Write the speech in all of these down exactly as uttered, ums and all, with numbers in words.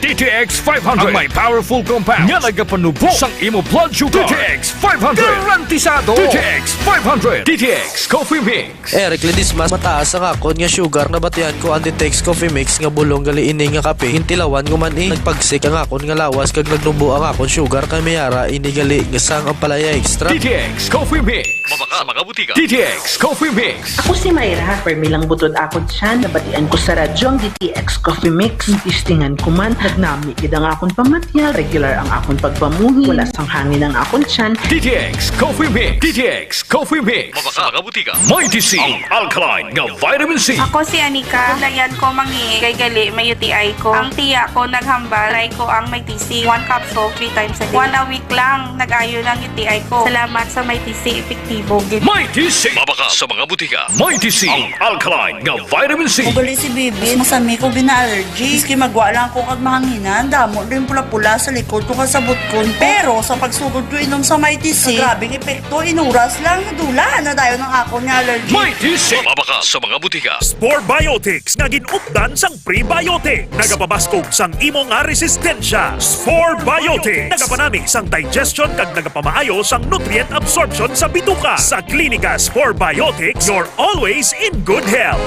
D T X five hundred, ang may powerful compound nga nagapanubo sang imo blood sugar. D T X five hundred, garantisado. D T X five hundred, D T X Coffee Mix. Eric Ledesma, mataas ang akon nga sugar. Nabatian ko ang D T X Coffee Mix nga bulong gali ini nga kape. Gintilawan ko man, eh. Nagpagsik ang akon nga lawas kag nagnubo ang akon sugar, kay may ara ini gali nga sang ampalaya extract. D T X Coffee Mix. Mabakal sa mga butika. D T X Coffee Mix. Ako si Myra. Permi lang butod akon tiyan. Nabatian ko sa radyo ang D T X Coffee Mix. Testingan ko man. Nagnami gid ang akon pamatyag. Regular ang akon pagpamuhi. Wala sang hangin ang akon tiyan. D T X Coffee Mix. D T X Coffee Mix. Mabakal sa mga butika. Mighty C, ang alkaline nga vitamin C. Ako si Anika. Layan ko mangi kay gali may U T I ko. Ang tiya ko naghambal, try ko ang Mighty C. One capsule, three times a day. One a week lang, nag-ayo na ang U T I ko. Salamat sa Mighty C, epektibo gid. Mighty C. Mabakal sa mga butika. Mighty C, ang alkaline nga vitamin C. Ugali si Bibi, masami ko gina-allergy. Maski magwa lang ako kag mahanginan, damo din pula-pula sa likod ko kag sa butkon ko. Pero sa pagsugod ko inom sa Mighty C, grabe ang epekto, inuras lang, nadula na dayon ang akon nga allergy. Mighty C. Mabakal sa mga butika. Spore Biotics nga gin-updan sang prebiotic. Nagapabaskog sang imo nga resistensya. Spore Biotics. Nagapanami sang digestion kag nagapamaayo sang nutrient absorption sa bituka. Sa Klinika Spore Biotics, you're always in good health.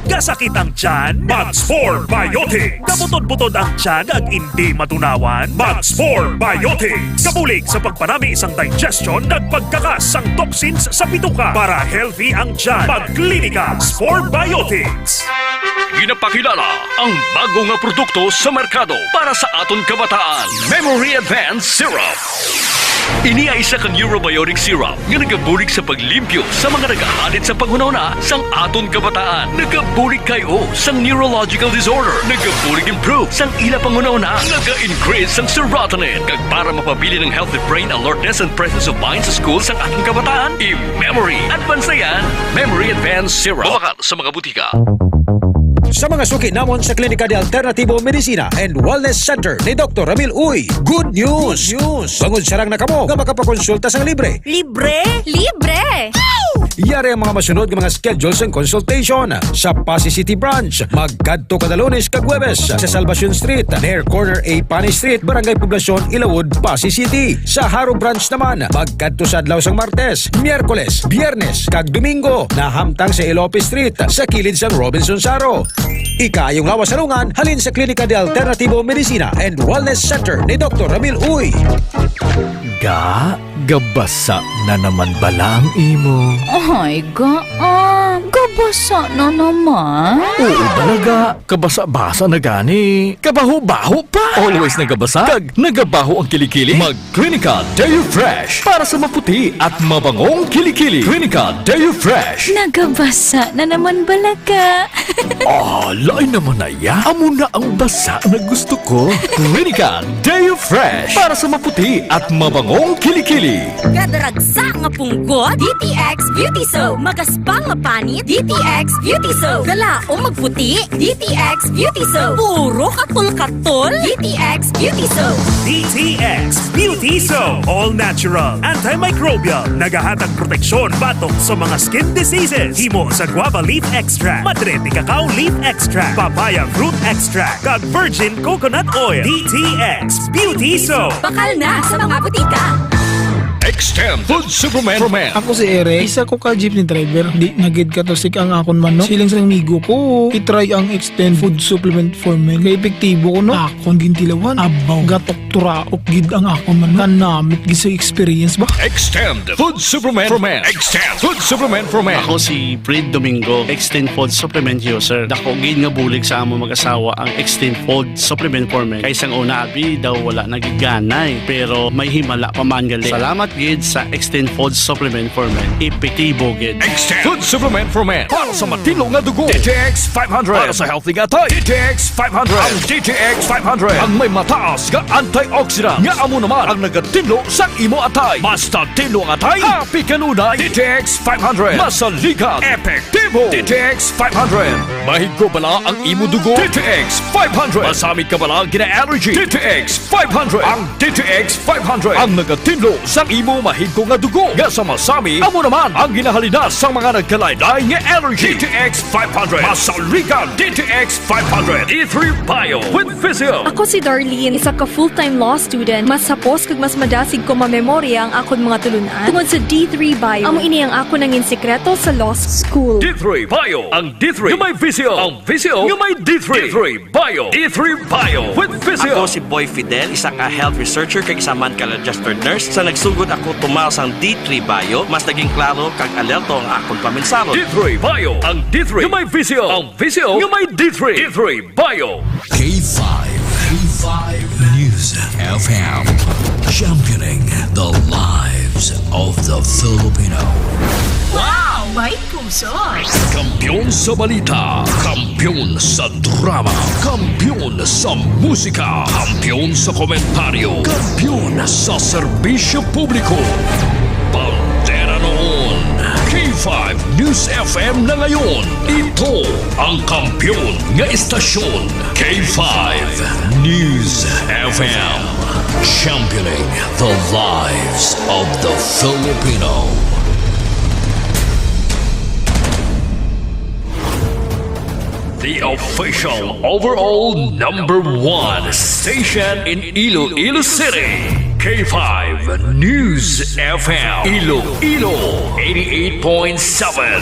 Kasakit ang tiyan? Mag Spore Biotics. Kabutod-butod ang tiyan kag indi matunawan? Mag Spore Biotics. Kabulig sa pagpanami sang digestion kag pagkakas sang toxins sa bituka. Para healthy ang tiyan, mag Klinika Spore Biotics. Ginapakilala ang bago nga produkto sa merkado para sa aton kabataan, Memory Advance Syrup. Ini ay isa ka neurobiotic syrup nga nagabulig sa paglimpyo sa mga nagahalid sa panghunahuna sang aton kabataan. Nagabulig kay o sang neurological disorder. Nagabulig improve sang ila panghunahuna. Naga-increase sang serotonin. Kag para mapabilin ang healthy brain alertness and presence of mind sa school sang aton kabataan, i-memory advance na yan. Memory Advance Syrup. Mabakal sa mga butika. Sa mga suki namon sa Klinika de Alternativo Medicina and Wellness Center ni Doktor Ramil Uy, good news! Good news! Bangod sarang na kamo nga makapakonsulta sang libre. Libre? Libre! Yari ang mga masunod nga mga schedule sang consultation. Sa Passi City Branch, magkadto kada Lunes kag Huwebes sa Salvacion Street, near corner A Pani Street, Barangay Poblacion, Ilawod, Passi City. Sa Jaro Branch naman, magkadto sa adlaw sang Martes, Miyerkules, Biyernes, kag Domingo, nahamtang sa Elope Street, sa kilid sang Robinson Jaro. Ikaayong lawas sa lungan, halin sa Klinika de Alternativo Medicina and Wellness Center ni Doktor Ramil Uy. Ga, gabasa na naman bala ang imo? Ay, ga, ah, gabasa na naman. Oo, bala, ga. Kabasa-basa na gani. Kabaho-baho pa. Always nagabasa. Kag nagabaho ang kilikili. Mag Clinica Deo Fresh para sa maputi at mabangong kilikili. Clinica Deo Fresh. Nagabasa na naman bala ka. Ah, lain naman na ya. Amo na ang basa na gusto ko. Clinica Deo Fresh para sa maputi at mabangong kilikili. Gadaragsa nga punggot, D T X Beauty Soap. Magaspang nga panit, D T X Beauty Soap. Galaom magputi, D T X Beauty Soap. Puro katol-katol, D T X Beauty Soap. D T X Beauty Soap. All natural, antimicrobial. Nagahatag proteksyon batok sa mga skin diseases. Himo sa guava leaf extract, madre de cacao leaf extract, papaya fruit extract, kag virgin coconut oil. D T X Beauty Soap. Bakal na sa mga butika. Extend Food Supplement for Men. Ako si Eric, isa ko ka jeepney driver. Di na gid katusik ang akon manok. Siling sa amigo ko, i-try ang Extend Food Supplement for Men. Kay epektibo ko, no? Akon gintilawan. Abaw, gatok turaok gid ang akon manok. Kanamit gid sa experience ba? Extend Food Supplement for Men. Extend Food Supplement for Men. Ako si Fred Domingo, Extend Food Supplement user. Dako gid nga bulig sa amo mag-asawa ang Extend Food Supplement for Men. Kay sang una, abi daw wala na gid ganay, pero may himala pa man gali. Salamat gid sa Extend Food Supplement for Men. Epektibo gid. Extend Food Supplement for Men. Para sa matinlo nga dugo, D T X five hundred. Para sa healthy nga atay, D T X five hundred. Ang D T X five hundred ang may mataas nga antioxidant nga amo naman ang nagatinlo sa imo atay. Basta tinlo ang atay, happy kanunay. D T X five hundred. Masaligan, epektibo. D T X five hundred. Mahigko bala ang imo dugo? D T X five hundred. Masamit ka bala gina-allergy? D T X five hundred. Ang D T X five hundred ang nagatinlo sa imo mo mahigko nga dugo nga sama-sami, amo naman ang ginahalina sa mga nagkalain-lain nga allergy. D T X five hundred. Masaligan, D T X five hundred. D three Bio with Physio. Ako si Darlene, isa ka full-time law student. Mas hapos kag mas madasig ko mamemorya ang akon mga tulunan tungod sa D three Bio. Amo ini ang akon nangin sikreto sa law school. D three Bio. Ang D three nga may Physio. Ang Physio nga may D three. D three Bio. D three Bio with Physio. Ako si Boy Fidel, isa ka health researcher kag isa man ka registered nurse. Sa nagsugod ako tumar sang D three Bio, mas naging klaro kag alerto ang akon pamensahon. D three Bio, ang D three nga may Physio, ang Physio nga may D three. D three Bio. K five, K five News F M, championing the lives of the Filipino. Wow! May puso! Kampiyon sa balita, kampiyon sa drama, kampiyon sa musika, kampiyon sa komentaryo, kampiyon sa serbisyo publiko. Bandera noon, K five News F M na ngayon. Ito ang kampiyon nga estasyon, K five News F M. Championing the lives of the Filipino. The official overall number one station in Iloilo City, K five News F M, Iloilo, eighty-eight point seven.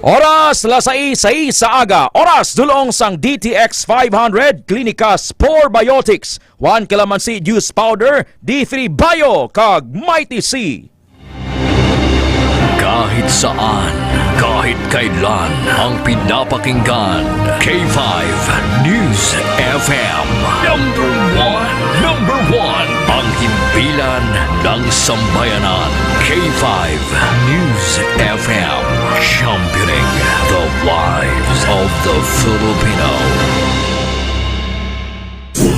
Oras, alas sais, sais sa aga. Oras, dulong sang D T X five hundred, Klinika Spore Biotics, One Calamansi Juice Powder, D three Bio, kag Mighty C. Kahit saan, kahit kailan, ang pinapakinggan, K five News F M. Number one, number one, ang himpilan ng sambayanan, K five News F M, championing the lives of the Filipino.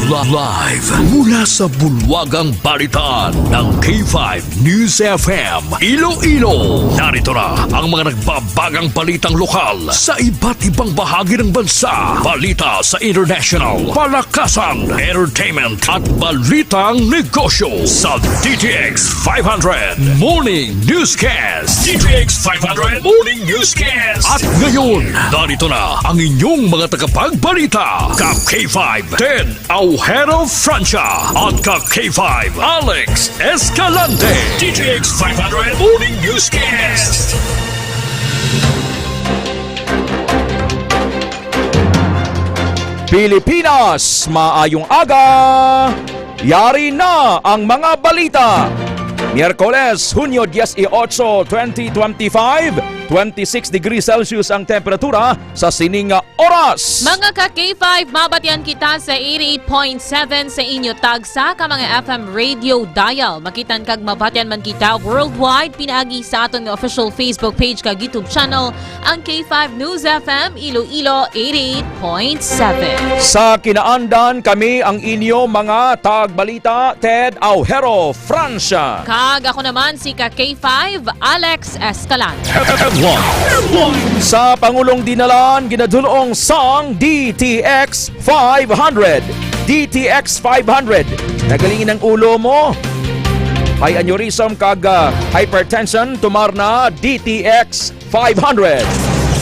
Live mula sa bulwagang balitaan ng K five News F M Iloilo. Narito na ang mga nagbabagang balitang lokal sa iba't ibang bahagi ng bansa. Balita sa international, palakasan, entertainment, at balitang negosyo sa D T X five hundred Morning Newscast. D T X five hundred Morning Newscast. At ngayon, narito na ang inyong mga tagapagbalita, ka K five Ted Aujero Francia at ka K five Alex Escalante. D T X five hundred Morning Newscast. Pilipinas, maayong aga. Yari na ang mga balita. Miyerkules, Hunyo dieciocho, twenty twenty-five, twenty-six degrees Celsius ang temperatura sa sining oras. Mga ka K five, mabatian kita sa eighty-eight point seven sa inyo tagsa ka mga F M radio dial. Makitan kag mabatian man kita worldwide pinaagi sa aton nga official Facebook page kag YouTube channel, ang K five News F M Iloilo eighty-eight point seven. Sa kinaandan, kami ang inyo mga tagbalita, Ted Aujero Francia. Kag ako naman si ka K five, Alex Escalante. Headlines. Sa Pangulong Dinalan, ginadulong sang D T X five hundred. D T X five hundred. Nagaling ang ulo mo? May aneurysm kag, ah, hypertension, tumar na D T X five hundred.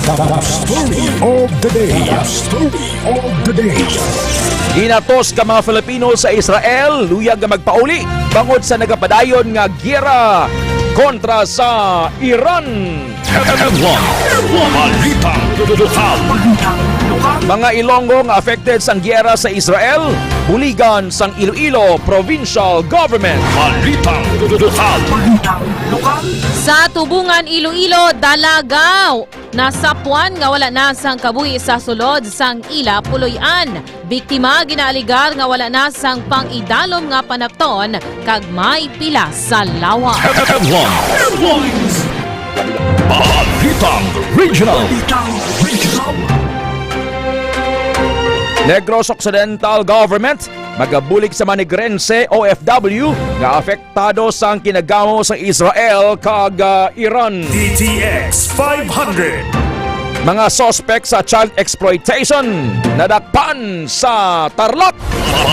The story of the day. The story of the day. Ginatos ka mga Filipino sa Israel, luyag nga magpauli bangod sa nagapadayon nga giyera kontra sa Iran. Headlines. Balitang lokal. Mga Ilonggo nga affected sang giyera sa Israel, buligan sang Iloilo Provincial Government. Balitang lokal. Sa Tubungan, Iloilo, dalaga nasapwan nga wala na sang kabuhi sa sulod sang ila puloy-an. Biktima ginaaligar nga wala na sang pang-idalom nga panapton kag may pila sa lawas. Headlines. Balitang Regional. Negros Occidental Government magabulig sa mga Negrense O F W nga apektado sang kinagamo sa Israel kag, ah, Iran. D T X five hundred. Mga suspect sa child exploitation nadakpan sa Tarlac.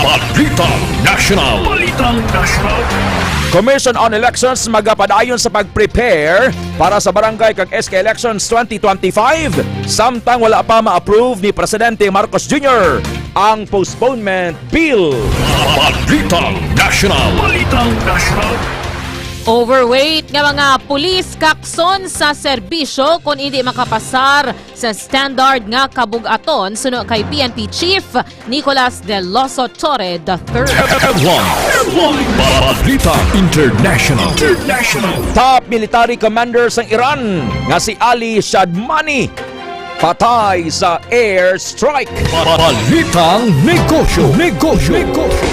Balitang National. Balitang National. Commission on Elections magapadayon sa pag-prepare para sa barangay kag S K elections twenty twenty-five, samtang wala pa ma-approve ni Presidente Marcos Junior ang postponement bill. Balitang National. Balitang National. Overweight nga mga pulis kakson sa serbisyo kon indi makapasar sa standard nga kabug-aton, suno kay P N P Chief Nicolas Del Oso Torre the third. Headline. Balita International. International. Top military commander sang Iran nga si Ali Shadmani patay sa airstrike. Balitang negosyo. Negosyo. Negosyo.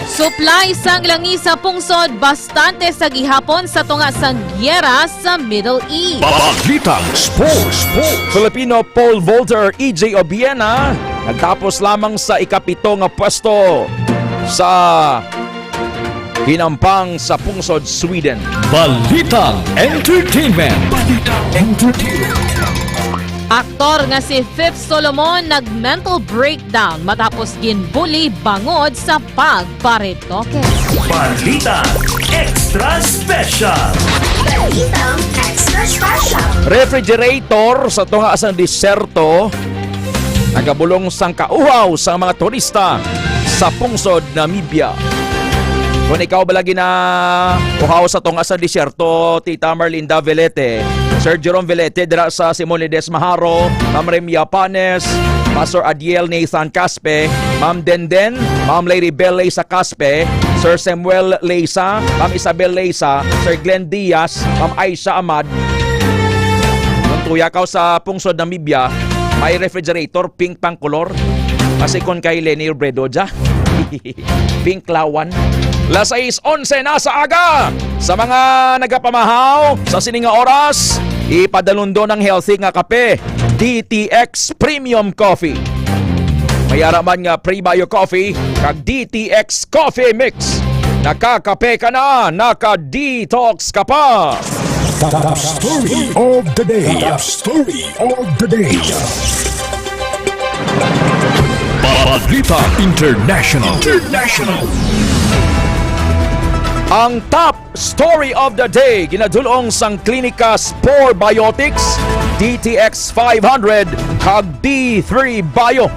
Supply sang langis sa pungsod bastante sa gihapon sa tunga sang giyera sa Middle East. Balitang sports. Filipino pole vaulter E J Obiena nagtapos lamang sa ikapito nga pwesto sa hinampang sa pungsod Sweden. Balitang entertainment. Balitang entertainment. Aktor nga si Fifth Solomon nag-mental breakdown matapos ginbuli bangod sa pagparetoke. Balita Extra Special. Balitang Extra Special. Refrigerator sa tunga sang disyerto nagabulong sang kauhaw sa mga turista sa pungsod Namibia. Kung ikaw ba lagi na uhaw sa tunga sa disyerto, Tita Marlinda Velete, Sir Jerome Velete dira sa Simonides Maharo, Ma'am Remia Panes, Pastor Adiel Nathan Caspe, Ma'am Denden, Ma'am Lady Belle sa Caspe, Sir Samuel Leisa, Ma'am Isabel Leisa, Sir Glenn Diaz, Ma'am Aisha Ahmad. Kung tuya ka sa pungsod Namibia, may refrigerator, pink pang kolor. Kasi kung kay Leni Robredo dya, pink lawan. Las sais onse na sa aga. Sa mga nagapamahaw, sa sini nga oras, ipadalundon ang healthy nga kape, D T X Premium Coffee. May ara man nga Prebio Coffee kag D T X Coffee Mix. Nakakape ka na, naka-detox ka pa. Top story of the day. Top story of the day. Balita International. International. Ang top story of the day ginadul-ong sang Klinika Spore Biotics, D T X five hundred, kag D three Bio.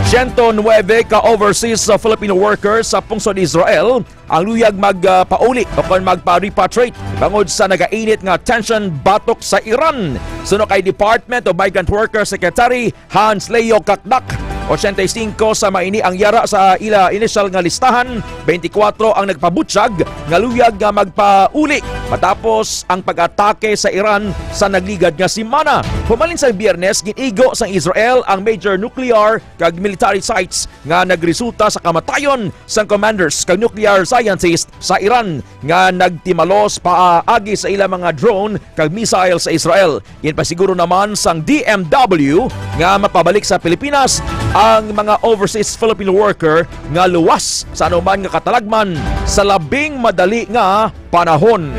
Siyento nuebe ka overseas sa Filipino workers sa pungsod Israel ang luyag magpauli o kon magpa-repatriate bangod sa nagainit nga tension batok sa Iran. Suno kay Department of Migrant Workers Secretary Hans Leo Cacdac, ochenta y cinco sa maini ang yara sa ila inisyal nga listahan, twenty-four ang nagpabutyag nga luyag nga magpauli matapos ang pag-atake sa Iran sa nagligad nga semana. Humalin sa Biyernes, gin-igo sang Israel ang major nuclear kag military sites nga nagresulta sa kamatayon sang commanders kag nuclear scientist sa Iran nga nagtimalos paagi sa ilang mga drone kag missile sa Israel. Ginpasiguro naman sang D M W nga mapabalik sa Pilipinas ang mga overseas Filipino worker nga luwas sa anuman nga katalagman sa labing madali nga panahon.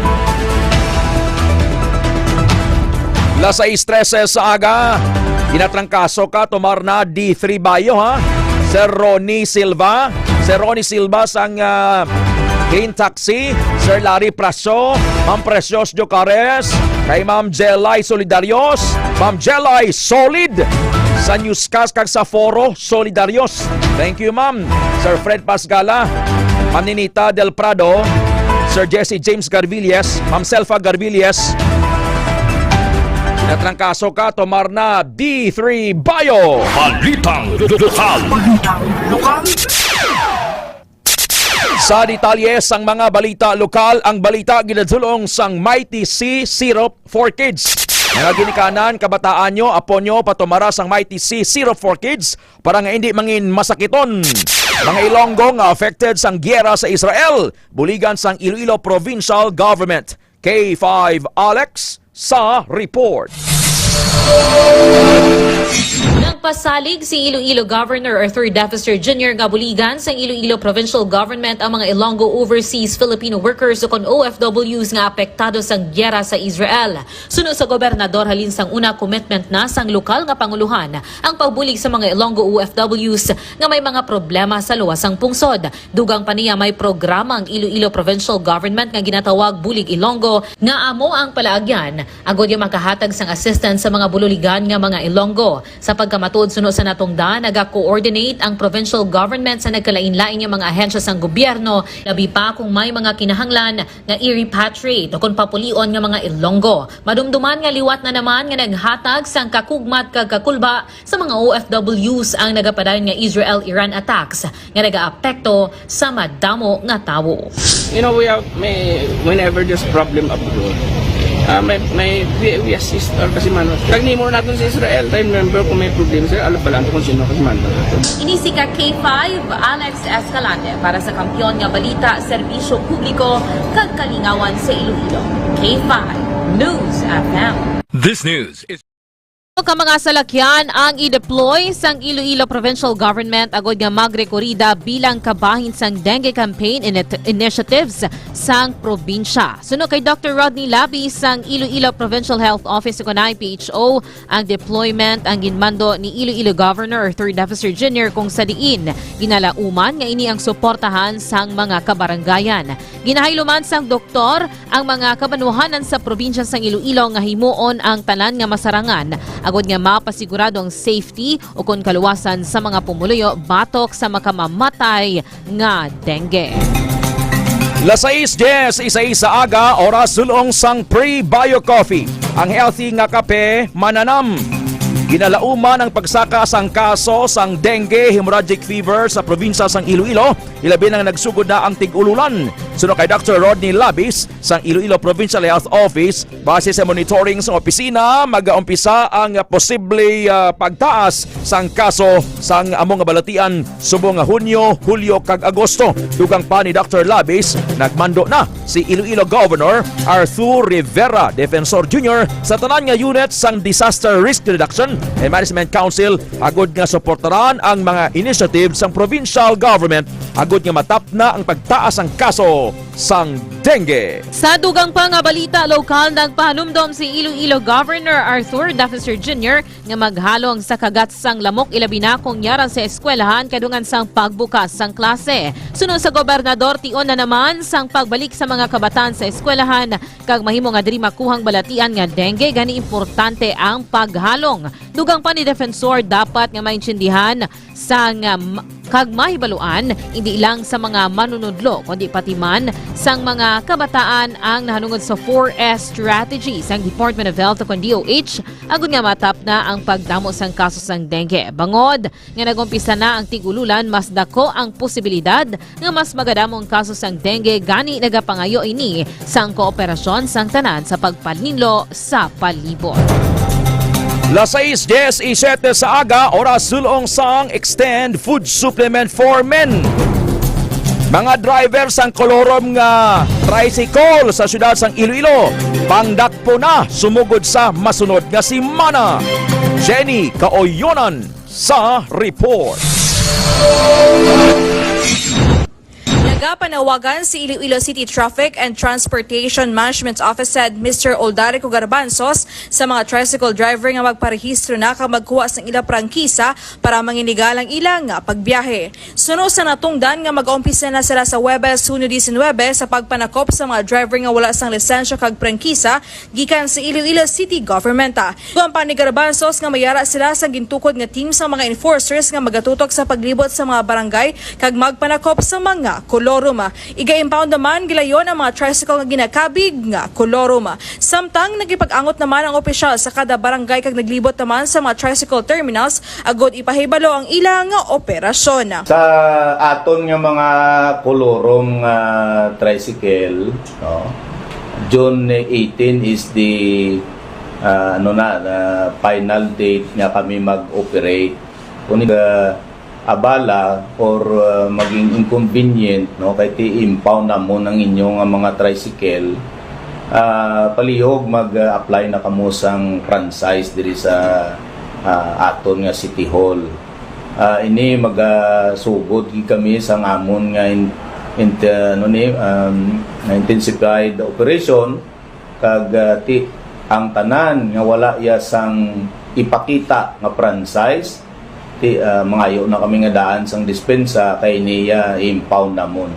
Las sais trese sa aga, ginatrangkaso ka, tomar na D three Bio, ha? Sir Ronnie Silva, Sir Ronnie Silva sang, ah, Clean Taxi, Sir Larry Prasyo, Ma'am Precious Jocares, kay Ma'am Jelay Solidarios, Ma'am Jelay Solid, sa Newscast kag sa Foro Solidarios. Thank you, ma'am. Sir Fred Pasgala, Ma'am Ninita Del Prado, Sir Jesse James Garvillas, Ma'am Selfa Garvillas. Natrangkaso ka, tomar na D three Bio. Balitang lokal. Balitang lokal. Sa detalye sang mga balita lokal, ang balita ginadulong sang Mighty C Syrup for Kids. Mga ginikanan, kabataan nyo, apo nyo, patumara sang Mighty C Syrup for Kids para nga hindi mangin masakiton. Mga Ilonggo nga affected sang giyera sa Israel, buligan sang Iloilo Provincial Government. K five Alex sa report. Nang Pasalig si Iloilo Governor Arthur Defensor Junior nga buligan sang Iloilo Provincial Government ang mga Ilonggo overseas Filipino workers ukon O F Ws nga apektado sang giyera sa Israel. Suno sa gobernador, halin sang una, commitment na sang lokal nga panguluhan ang pagbulig sa mga Ilonggo O F Ws nga may mga problema sa luwas sang pungsod. Dugang pa niya, may programa ang Iloilo Provincial Government nga ginatawag Bulig Ilonggo nga amo ang palaagyan agod nga makahatag sang assistance sa mga bululigan nga mga Ilonggo. Sa pagkamatuod, suno sa natungdan, naga-coordinate ang provincial government sa nagkalain-lain nga mga ahensya sang gobyerno, labi pa kung may mga kinahanglan nga i-repatriate o kon papulion nga mga Ilonggo. Madumduman nga liwat na naman nga naghatag sang kakugmat kag kakulba sa mga O F Ws ang nagapadayon nga Israel-Iran attacks nga nagaapekto sa madamo nga tawo. You know, we have, may, whenever there's problem abroad, ah, may, may, we, we assist our kasimanan. Kag nimo naton sa Israel, I remember kung may problem, sir, alam pa lang kung sino kasimanan naton. Ini si ka K five, Alex Escalante, para sa Kampiyon nga Balita, Serbisyo Publiko, kag Kalingawan sa Iloilo. K five News F M. This news is Ka mga salakyan ang i-deploy sang Iloilo Provincial Government agod nga magrekorida bilang kabahin sang dengue campaign init- initiatives sang probinsya. Suno kay Doctor Rodney Labi sang Iloilo Provincial Health Office ukon I P H O, ang deployment ang ginmando ni Iloilo Governor Arthur Defensor Junior, kung sa diin ginalauman nga ini ang suportahan sang mga kabarangayan. Ginahaylo man sang doktor ang mga kabanwahanan sa probinsya sang Iloilo nga himuon ang tanan nga masarangan agod nga mapasigurado ang safety ukon kaluwasan sa mga pumuluyo batok sa makamamatay nga dengue. Las sais dies, isais sa aga, oras sul-ong sang Prebio Coffee, ang healthy nga kape mananam. Ginalauman ang pagsaka sang kaso sang dengue, hemorrhagic fever sa probinsya sang Iloilo, ilabi na nga nagsugod na ang tig-ululan. Suno kay Doctor Rodney Labis sang Iloilo Provincial Health Office, base sa monitoring sang opisina, magaumpisa ang posible, ah, pagtaas sang kaso sang amo nga balatian subong nga Hunyo, Hulyo kag Agosto. Dugang pa ni Doctor Labis, nagmando na si Iloilo Governor Arthur Rivera Defensor Junior sa tanan nga unit sang Disaster Risk Reduction and Management Council agud nga suportaran ang mga initiative sang provincial government agud nga matapna ang pagtaas sang kaso sang dengue. Sa dugang pa nga balita lokal, nagpahanumdom si Iloilo Governor Arthur Defensor Junior nga maghalong sa kagat sang lamok, ilabi na kung yara sa eskwelahan kadungan sang pagbukas sang klase. Suno sa gobernador, tion na naman sang pagbalik sa mga kabataan sa eskwelahan kag mahimo nga diri makuhang balatian nga dengue, gani importante ang paghalong. Dugang pa ni Defensor, dapat nga maintindihan sang, um, kag mahibaluan, hindi lang sa mga manunudlo, kundi pati man sang mga kabataan ang nahanungod sa four S strategy sang Department of Health o kon D O H, agud nga matapna ang pagdamo sang kaso sang dengue. Bangod nga nag-umpisa na ang tig-ululan, mas dako ang posibilidad nga mas magadamo ang kaso sang dengue, gani nagapangayo ini sang kooperasyon sang tanan sa pagpalinlo sa palibot. Las sais dies y siete sa aga, oras sul-ong sang Extend Food Supplement for Men. Mga driver sang kolorom nga tricycle sa siyudad sang Iloilo, pangdakpo na sumugod sa masunod nga semana. Jenny Kaoyonan sa report. Nagapanawagan si Iloilo City Traffic and Transportation Management Office Head Mister Oldarico Garbanzos sa mga tricycle driver nga magparehistro na kag magkuha sang ila prangkisa para manginigalang ila nga pagbiyahe. Suno sa natungdan nga mag-umpisa na sila sa Huwebes, Hunyo diecinuebe, sa pagpanakop sa mga driver nga wala sang lisensya kag prangkisa gikan sa Iloilo City Government. Dugang pa ni Garbanzos nga mayara sila sa gintukod nga team sa mga enforcers nga magatutok sa paglibot sa mga barangay kag magpanakop sa mga kolorum. Iga-impound naman gilayon ang mga tricycle nga ginakabig nga kolorum. Samtang nagipag-angot naman ang opisyal sa kada barangay kag naglibot naman sa mga tricycle terminals agud ipahibalo ang ila nga operasyon. Sa aton nga mga kolorum nga tricycle, no, June eighteen is the, ah, ano na, ah, final date nga kami mag-operate. Kung, ah, abala or, ah, maging inconvenient, no, kay ti impound namon ang inyo nga mga tricycle, ah, palihog mag-apply na kamo sang franchise diri sa ah, aton nga City Hall. Ah, ini magasugod gid kami sa amon nga in-, int-, ano ni, um, nga intensified operation, kag, ah, ti, ang tanan nga wala iya sang ipakita nga franchise, ti, ah, mangayo na kami nga daan sang dispensa kay niya i-impound namon.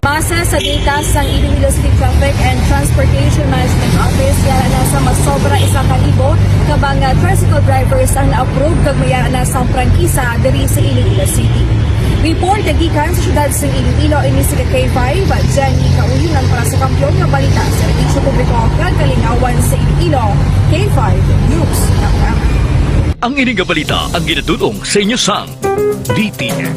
Base sa data sang Iloilo City Traffic and Transportation Management Office, yara na sa masobra isa ka libo ka mga tricycle drivers ang na-approve kag may yara na sang prangkisa diri sa Iloilo City. Report gikan sa siyudad sang Iloilo, ini si K five, Jenny Kaulinan para sa Kampiyon nga Balita, Serbisyo Publiko kag Kalingawan sa Iloilo, K five News F M. Ang ini nga balita ang ginadul-ong sa inyo sang D T F.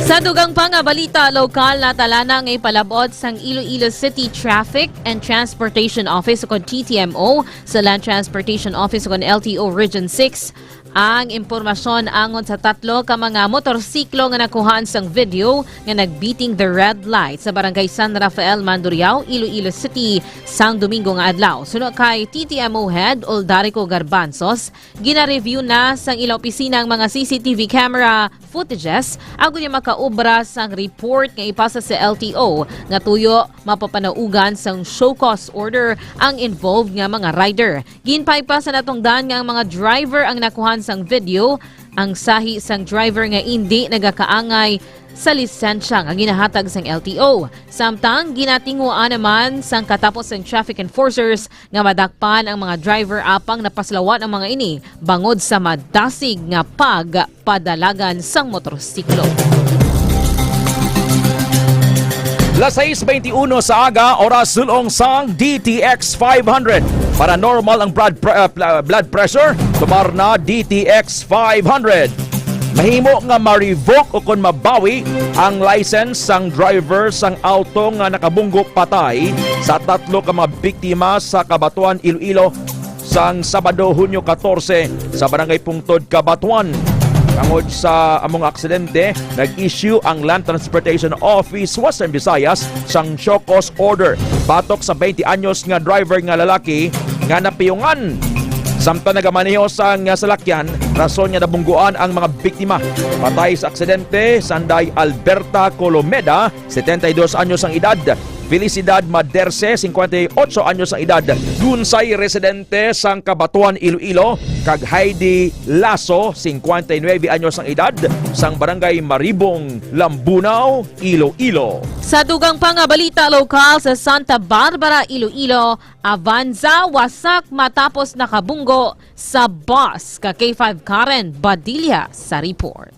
Sa dugang pa nga balita lokal, natalana nga ipalab-ot sang Iloilo City Traffic and Transportation Office o kon T T M O sa Land Transportation Office o kon L T O Region six ang impormasyon angon sa tatlo ka mga motorsiklo nga nakuhaan sang video nga nag-beating the red light sa Barangay San Rafael, Mandurriao, Iloilo City, sang Domingo nga adlaw. Suno kay T T M O Head Uldarico Garbanzos, gina-review na sang ila opisina ang mga C C T V camera footages agod nga makaobra sang report nga ipasa sa L T O nga tuyo mapapanaugan sang show cause order ang involved nga mga rider. Ginpahigpa sa natungdan nga ang mga driver ang nakuhan sang video, ang sahi sang driver nga indi nagakaangay sa lisensya nga ginahatag sang L T O. Samtang ginatinguhaan naman sang katapos sang traffic enforcers nga madakpan ang mga driver apang napaslawan ang mga ini bangod sa madasig nga pagpadalagan sang motorsiklo. Las sais beintiuno sa aga, oras dul-ong sang D T X five hundred. Para normal ang blood pre-, ah, pla-, blood pressure, tumar na D T X five hundred. Mahimo nga ma-revoke o kon mabawi ang license sang driver sang auto nga nakabunggo patay sa tatlo ka mga biktima sa Cabatuan, Iloilo, sang Sabado, Hunyo katorse, sa Barangay Pungtod, Cabatuan. Tungod sa among aksidente, nag-issue ang Land Transportation Office Western Visayas sang show cause order batok sa twenty anyos nga driver nga lalaki nga napiyungan samtang nagamaneho sang salakyan, rason nga nabungguan ang mga biktima. Patay sa aksidente, sanday Alberta Colomeda, setenta y dos anyos ang edad, Felicidad Maderse, cincuenta y ocho anyos ang edad, Gunsay, residente sang Cabatuan, Iloilo, kag Heidi Lasso, cincuenta y nueve anyos ang edad, sang Barangay Maribong, Lambunao, Iloilo. Sa dugang pa nga balita lokal, sa Santa Barbara, Iloilo, Avanza wasak matapos nakabunggo sa bus. Ka K five Karen Badilla sa report.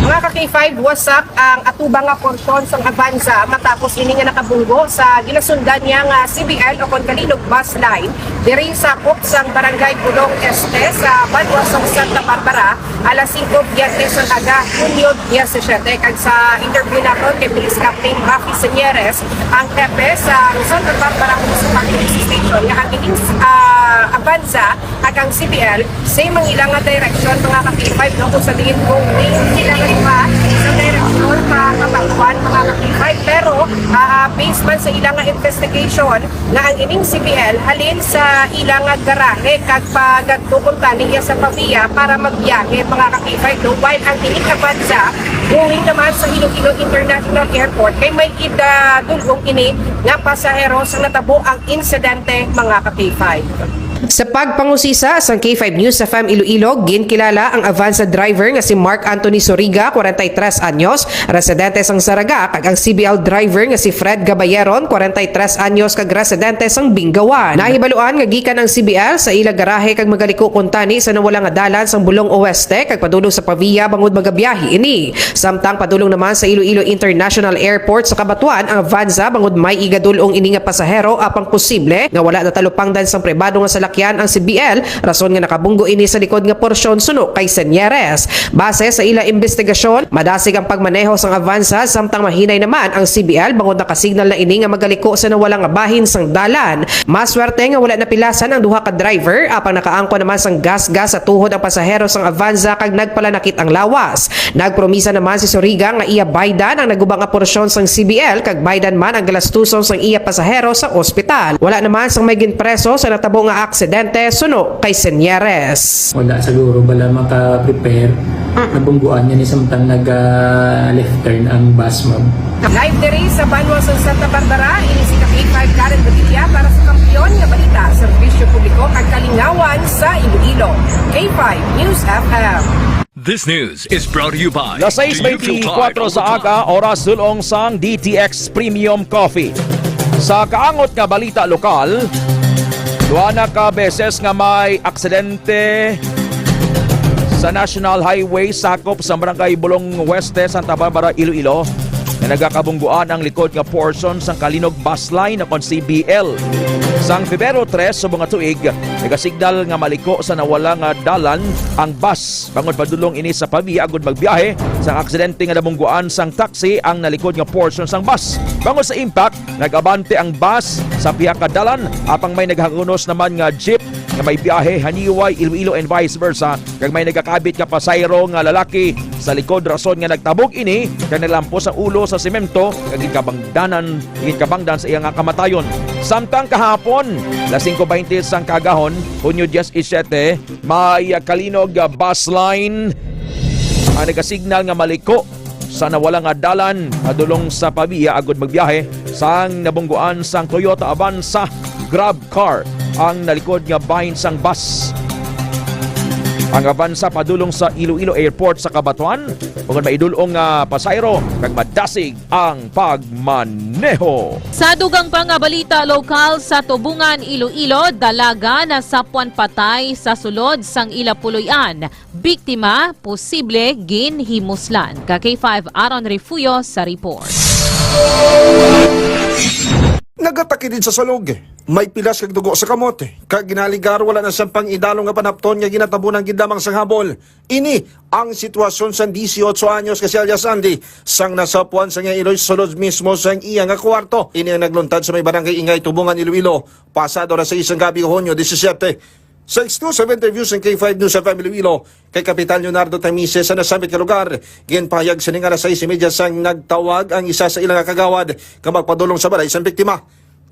Mga ka K five, wasak ang atubang nga porsyon sang Avanza matapos ini nga nakabunggo sa ginasundan niya nga C B L o kon Calilog bus line diri sa sakop sang Barangay Bulong Este sa banwa sang Santa Barbara, alas singko biyernes sang aga, Hunyo diyesisiyete. Kag sa interview naton kay Police Captain Rafi Señeres, ang hepe sa Santa Barbara Municipal Police Station, nga ang ining, ah, Avanza kag ang C B L same ang ila nga direksyon, mga ka K five, no? Kung sa diin kung may sila nga iba sa direksyon pa Kabanguan, mga ka K five. Pero, ah, based man sa ila nga investigation, nga ang ining C B L halin sa ila nga garahe kag pagadto kuntani iya sa Pavia para magbiyahe, mga ka K five, no? While ang ining Avanza going naman sa Iloilo International Airport kay may idadul-ong ini nga pasahero sa natabo ang insidente, mga ka K five. Sa pagpangusisa sang K five News F M Iloilo, ginkilala ang Avanza driver nga si Mark Anthony Soriga, kwarenta y tres anyos, residente sang Saraga, kag ang C B L driver nga si Fred Gabayeron, kwarenta y tres anyos, kag residente sang Bingawan. Nahibaluan nga gikan ang C B L sa ila garahe kag magaliko kuntani sa nawala nga dalan sang Bulong Oeste kag padulong sa Pavia bangod magabiyahe ini. Samtang padulong naman sa Iloilo International Airport sa Cabatuan ang Avanza bangod may igadul-ong ini nga pasahero, apang posible nga wala natalupangdan sang pribado nga salakyan Yan ang C B L, rason nga nakabunggo ini sa likod nga porsyon suno kay Senieres. Base sa ila imbestigasyon, madasig ang pagmaneho sang Avanza, samtang mahinay naman ang C B L bangod nakasignal na ini nga magaliko sa nawala nga bahin sang dalan. Maswerte nga wala napilasan ang duha ka driver, apang nakaangkon naman sang gasgas sa tuhod ang pasahero sang Avanza kag nagpalanakit ang lawas. Nagpromisa naman si Soriga nga iya baydan ang nagubang nga porsyon sang C B L kag baydan man ang galastuson sang iya pasahero sa ospital. Wala naman sang may ginpreso sa natabo nga aksidente suno kay Senieres. Wala siguro bala maka-prepare. Nabungguan niya ni samtang nag-left turn ang bus, ma'am. Live diri sa banwa sa Santa Barbara, ini si ka K five Karen Padilla para sa Kampiyon nga Balita, Serbisyo Publiko kag Kalingawan sa Iloilo. K five News F M. This news is brought to you by Las sais beintikwatro sa aga, oras dul-ong sang D T X Premium Coffee. Sa kaangot nga balita lokal, duha na ka beses nga may aksidente sa National Highway sakop sa Barangay Bulong Oeste, Santa Barbara, Iloilo, nga nagakabungguan ang likod nga portion sang Kalinog Bus Line, kon C B L. Sang Pebrero tres subong nga tuig, nagasignal nga maliko sa nawala nga dalan ang bus bangod padulong ini sa Pavia agud magbiyahe. Sang aksidente nga nabungguan sang taxi ang nalikod nga portion sang bus. Bangod sa impact, nag-abante ang bus sa pihak ka dalan, apang may naghagunos naman nga jeep nga may biyahe Haniway, Iloilo and vice versa, kag may nagakabit nga pasayro nga lalaki sa likod, rason nga nagtabog ini kag nalampos ang ulo sa semento kag ginkabangdanan, ginkabangdan sa iya nga kamatayon. Samtang kahapon, las singko baynte sang kaagahon, Hunyo diyes y siyete, may Kalinog Bus Line ang nagasignal nga maliko sa nawala nga dalan padulong sa Pavia agud magbiyahe, sang nabungguan sang Toyota Avanza grab car ang nalikod nga bahin sang bus. Ang Avanza padulong sa Iloilo Airport sa Cabatuan, bangod may idul-ong nga pasayro kag madasig ang pagmaneho. Sa dugang pa nga balita lokal, sa Tubungan, Iloilo, dalaga nasapwan patay sa sulod sang ila puloy-an. Biktima posible ginhimuslan. Ka K five Aaron Refugio sa report. Nagatakilid sa salog. May pilas kag dugo sa kamot. Kag ginaligar, wala na siyang pang-idalom nga panapton nga ginatabunan gid lamang sang habol. Ini ang sitwasyon sang dieciocho anyos nga si alias Andy, sang nasapuan sa iya iloy sulod mismo sang iya nga kwarto. Ini ang nagluntad sa may barangay Ingay, Tubungan, Iloilo, pasado alas sais sang gabi, Hunyo disisiete. Sa exclusive interview sang K five News F M Iloilo kay Kapitan Leonardo Tamises sa nasambit nga lugar, ginpahayag sining alas sais y media sang nagtawag ang isa sa ila nga kagawad nga magpadulong sa balay sang biktima.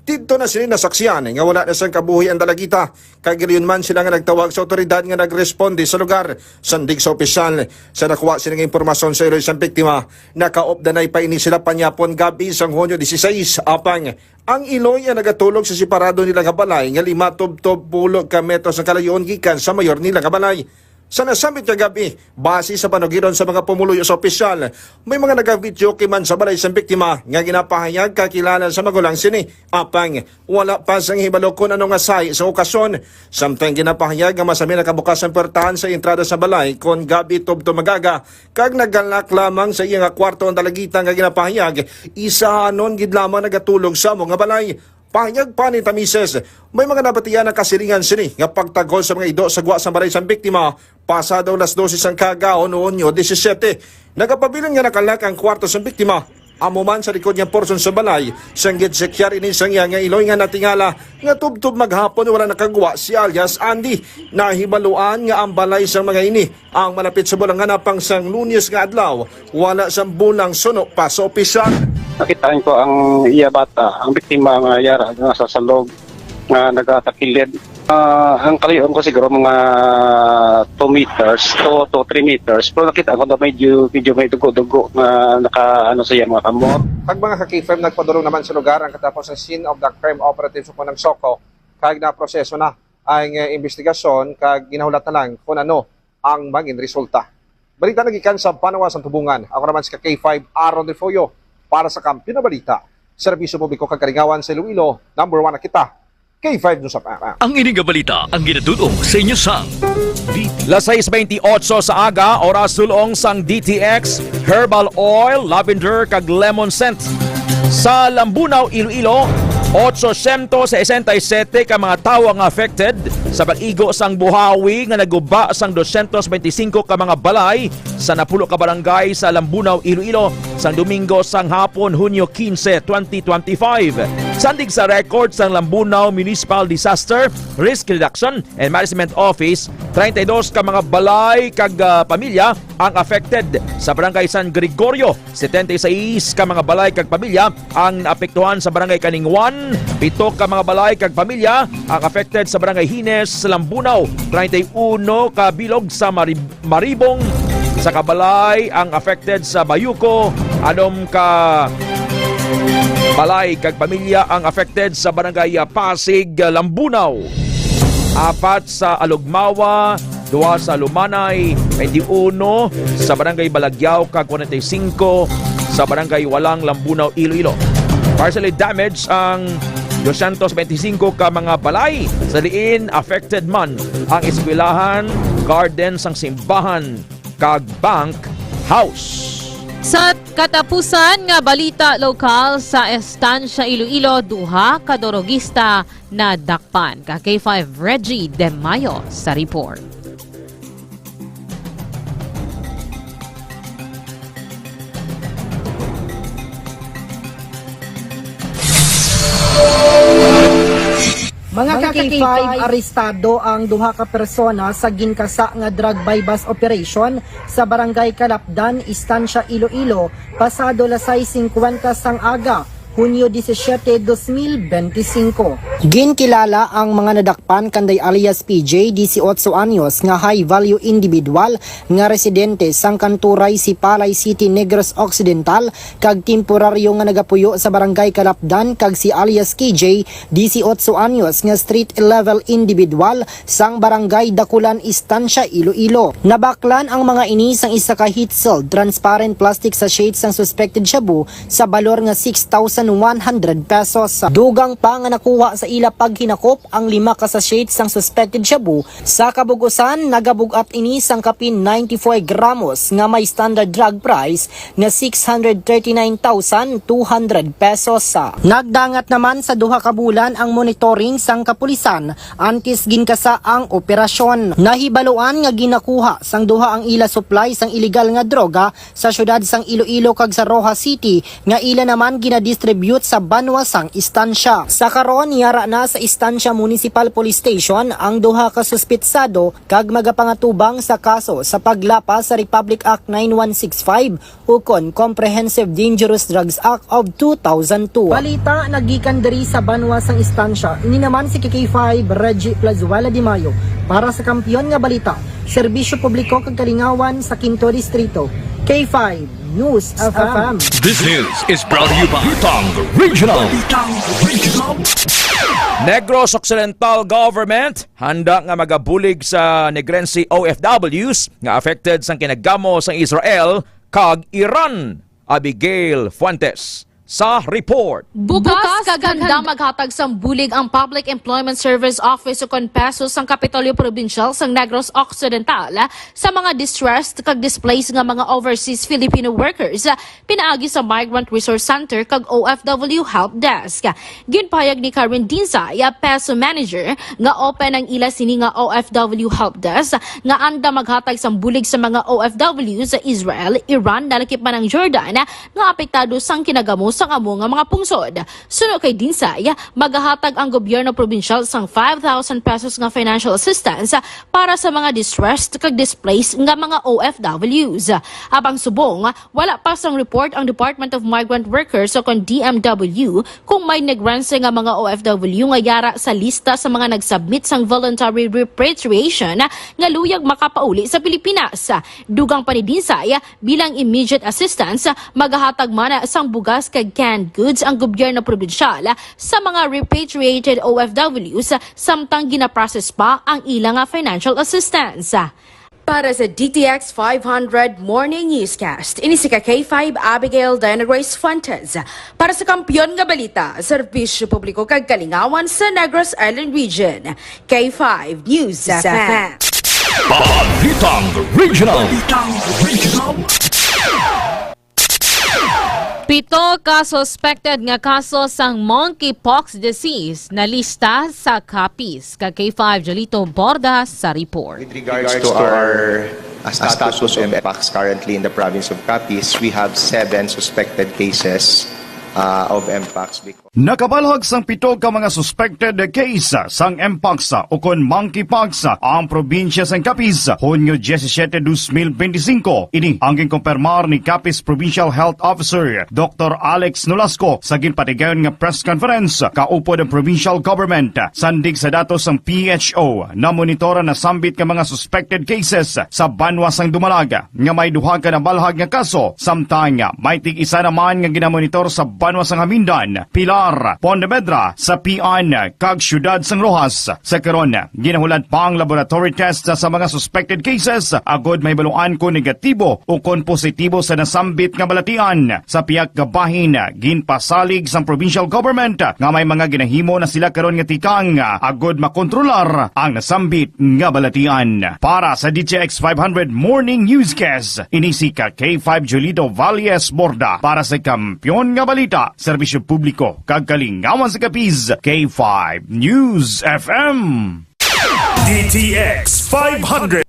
Didto na sini nasaksihan nga wala na sang kabuhi ang dalagita, kag gilayon man sila nga nagtawag sa awtoridad nga nagresponde sa lugar. Sandig sa opisyal, sa nakuha sini nga impormasyon sa iloy sang biktima, nakaupdanay pa ini sila panyapon gab-i sang Hunyo disisais, apang ang iloy ang nagatulog sa separado nila nga balay nga lima tubtob pulo ka metros ang kalayoon gikan sa mayor nila nga balay. Sa nasambit nga gab-i, base sa panugiron sa mga pumuluyo sa opisyal, may mga nagabityoke man sa balay sang biktima nga ginapahayag kakilala sa magulang sini. Apang wala pa sang hibalo kon ano nga sahi sa okasyon. Samtang ginapahayag nga mas amin nakabukas ang puwertahan sa entrada sa balay kon gab-i tubtob mag-aga, kag naghalak lamang sa iya nga kwarto ang dalagita nga ginapahayag, isahanon gid lamang nagatulog sa amo nga balay. Pahayag pa ni Tamises, may mga nabatian ang kasilingan sini nga pagtagol sa mga ido sa gwa sang balay sang biktima pasado alas dose sang kaagahon, Hunyo disisiete. Nagapabilin nga naghalak ang kwarto sang biktima, amo man sa likod nga porsyon sa balay, sang ginsekyar ini sang iya nga iloy nga natingala nga tubtob maghapon wala nakagwa si alias Andy. Nahibaluan nga ang balay sang mga ini ang malapit sa bulangan, apang sang Lunes nga adlaw, wala sang bulang suno pa sa opisyal. Nakitaan ko ang iya bata, ang biktima nga yara nga sa salog nga nagatakilid. Ah, ang kalayoan ko siguro mga two meters, two to three meters. Pero nakita ko na medyo, medyo may dugo-dugo nga naka, ano, sa iya mga kamot. Kag mga ka-K five, nagpadulong naman sa lugar ang katapos sa scene of the crime operatives sa Punang Soko, kag naproseso na ang, eh, investigasyon, kag ginahulat na lang kung ano ang mangin resulta. Balita nagikan sa Banwa, Santubungan. Ako naman si ka K five Aaron Refugio para sa Kampiyon na Balita, Serbisyo Publiko kag Kalingawan sa Iloilo. Number one na kita, K five News F M. Ang ini nga balita ang ginadul-ong sa inyo sang Las sais beintiotso sa aga, oras dul-ong sang D T X, herbal oil, lavender, kag lemon scent. Sa Lambunao, Iloilo, Otsosyentos sesenta y sete ka mga tawo ang affected sa pag-igo sang buhawi nga naguba sang dosyentos benti singko ka mga balay sa napulo ka barangay sa Lambunao, Iloilo, sang Domingo sang hapon, Hunyo kinse, twenty twenty-five. Sandig sa record sang Lambunao Municipal Disaster Risk Reduction and Management Office, treinta y dos ka mga balay kag, ah, pamilya ang affected sa Barangay San Gregorio. Setenta y seis ka mga balay kag pamilya ang naapektuhan sa Barangay Caningwan. Pito ka mga balay kag pamilya ang affected sa Barangay Hines, Lambunao. Treinta y uno ka bilog sa Marib-, Maribong. Sa kabalay ang affected sa Bayuco. Anom ka balay kag pamilya ang affected sa Barangay Pasig, Lambunao. Apat sa Alugmawa, duha sa Lumanay, twenty-uno sa Barangay Balagyao, kag forty-five sa Barangay Walang, Lambunao, Iloilo. Partially damaged ang dosyentos benti singko ka mga balay, sa diin affected man ang eskwelahan, garden sang simbahan, kag bank house. Sa katapusan nga balita lokal, sa Estancia Iloilo, duha ka durogista nadakpan. Ka K five, Reggie De Mayo sa report. Mga ka K five, arestado ang duha ka persona sa ginkasa nga drug buy-bust operation sa Barangay Calapdan, Estancia, Iloilo, pasado las sais singkwenta sang aga, Hunyo disisiete, dos mil benti singko. Ginkilala ang mga nadakpan kanday alias P J, disiotso anyos, nga high-value individual nga residente sang Kanturay, Sipalay City, Negros Occidental, kag temporaryo nga nagapuyo sa Barangay Calapdan, kag si alias K J, disiotso anyos, nga street-level individual sang Barangay Dakulan, Estancia, Iloilo. Nabaklan ang mga ini sang isa ka heat-sealed transparent plastic sachet sang suspected shabu sa balor nga six thousand one hundred pesos. Dugang pa nga nakuha sa ila paghinakop ang lima ka sachet sang suspected shabu sa kabug-usan, nagabug-at ini sang kapin ninety-four gramos nga may standard drug price nga six hundred thirty-nine thousand two hundred pesos. Nagdangat naman sa duha ka bulan ang monitoring sang kapulisan antes ginkasa ang operasyon. Nahibaluan nga ginakuha sang duha ang ila supply sang iligal nga droga sa siyudad sang Iloilo kag sa Roxas City, nga ila naman ginadistribute sa banwa sang Estancia. Sa karon, yara na sa Estancia Municipal Police Station ang duha ka suspitsado kag magapangatubang sa kaso sa paglapas sa Republic Act nine one six five ukon Comprehensive Dangerous Drugs Act of two thousand two. Balita nagikan diri sa banwa sang Estancia. Ini naman si K K five, Reggie Plazuela de Mayo, para sa Kampiyon nga Balita, Serbisyo Publiko kag Kalingawan sa Quinto Distrito. K five News F M. This news is brought to you by Balitang Regional. Negros Occidental Government handa nga magabulig sa Negrense O F Ws nga affected sang kinagamo sang Israel kag Iran. Abigail Fuentes sa report. Bukas kag handa maghatag sang bulig ang Public Employment Service Office ukon PESO sang Kapitolyo Probinsyal sang Negros Occidental sa mga distressed kag displaced nga mga overseas Filipino workers pinaagi sa Migrant Resource Center kag O F W Help Desk. Ginpahayag ni Karen Dinsay, PESO Manager, nga open ang ila sini nga O F W Help Desk nga anda maghatag sang bulig sa mga O F W sa Israel, Iran, nalakip man ang Jordan, nga apektado sang kinagamo sang amo nga mga pungsod. Suno kay Dinsay, magahatag ang gobyerno probinsyal sang five thousand pesos nga financial assistance para sa mga distressed kag displaced nga mga O F Ws. Apang subong, wala pa sang report ang Department of Migrant Workers o kon D M W kung may Negrense nga mga O F W nga yara sa lista sa mga nag-submit sang voluntary repatriation nga luyag makapauli sa Pilipinas. Dugang pa ni Dinsay, bilang immediate assistance, magahatag man sang bugas kag canned goods ang gobyerno probinsyal sa mga repatriated O F Ws samtang ginaprocess pa ang ila nga financial assistance. Para sa D T X five hundred Morning Newscast, ini si ka K five Abigail Diana Grace Fuentes. Para sa Kampiyon nga Balita, Serbisyo Publiko kag Kalingawan sa Negros Island Region, K five News F M. Balitang Regional. Balitang Regional. Pito ka suspected nga kaso sang monkeypox disease nalista sa Capiz. Ka K five Jolito Borda sa report. With regards to our uh, status of M P O X currently in the province of Capiz, we have seven suspected cases uh, of M P O X. Because Nakabalhag sang pito ka mga suspected case sang M P O X ukon monkeypox ang probinsya sang Capiz, Hunyo disisiete, dos mil benti singko. Ini ang ginkumpirmar ni Capiz Provincial Health Officer Doktor Alex Nolasco sa ginpatigayon nga press conference kaupod ang provincial government. Sandig sa datos sang P H O, namonitor ang nasambit nga mga suspected cases sa banwa sang Dumalag, nga may duha ka nabalhag nga kaso, samtang may tig-isa naman nga ginamonitor sa banwa sang Jamindan, Pilar, Pontevedra, Sapian, kag siyudad sang Roxas. Sa karon, ginahulat pa ang laboratory test sa mga suspected cases agod mahibaluan kon negatibo o kon positibo sa nasambit nga balatian. Sa pihak nga bahin, ginpasalig sang provincial government nga may mga ginahimo na sila karon nga tikang agod makontrolar ang nasambit nga balatian. Para sa D T X five hundred Morning Newscast, ini si ka K five Julito Valles Borda para sa Kampiyon nga Balita, Serbisyo Publiko kag Kalingawan sa Capiz, K five News F M. D T X five hundred.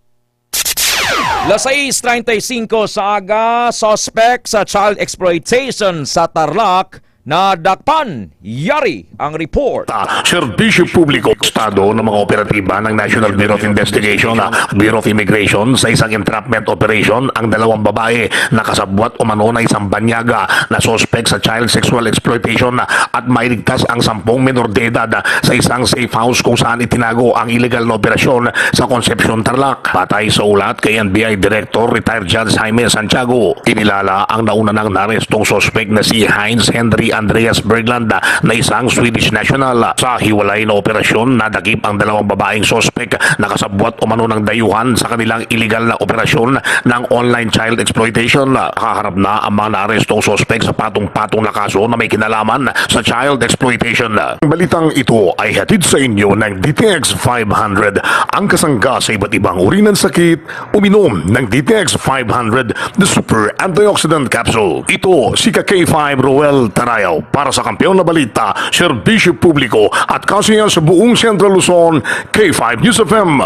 Las sais treinta y cinco sa aga, suspect sa child exploitation sa Tarlac nadakpan. Yari ang report. Serbisyo Publiko, Estado ng mga operatiba ng National Bureau of Investigation, ah, Bureau of Immigration sa isang entrapment operation ang dalawang babae na kasabwat umano na isang banyaga na suspect sa child sexual exploitation, ah, at mailigtas ang sampung minor de edad, ah, sa isang safe house kung saan itinago ang illegal na operasyon sa Concepcion, Tarlac. Batay sa ulat kay N B I Director Retired Judge Jaime Santiago, kinilala ang nauna nang naarestong suspek na si Heinz Henry Andreas Berglanda na isang Swedish national. Sa hiwalay na operasyon, nadakip ang dalawang babaeng suspek na kasabwat umano ng dayuhan sa kanilang illegal na operasyon ng online child exploitation. Nakaharap na ang mga naarestong suspek sa patong-patong na kaso na may kinalaman sa child exploitation. Ang balitang ito ay hatid sa inyo ng D T X five hundred, ang kasangga sa iba't ibang uri ng sakit. Uminom ng D T X five hundred, the super antioxidant capsule. Ito si ka K five Roel Tarayaw para sa Kampiyon na Balita, Serbisyo Publiko at Kasiyahan sa buong Central Luzon, K five News F M.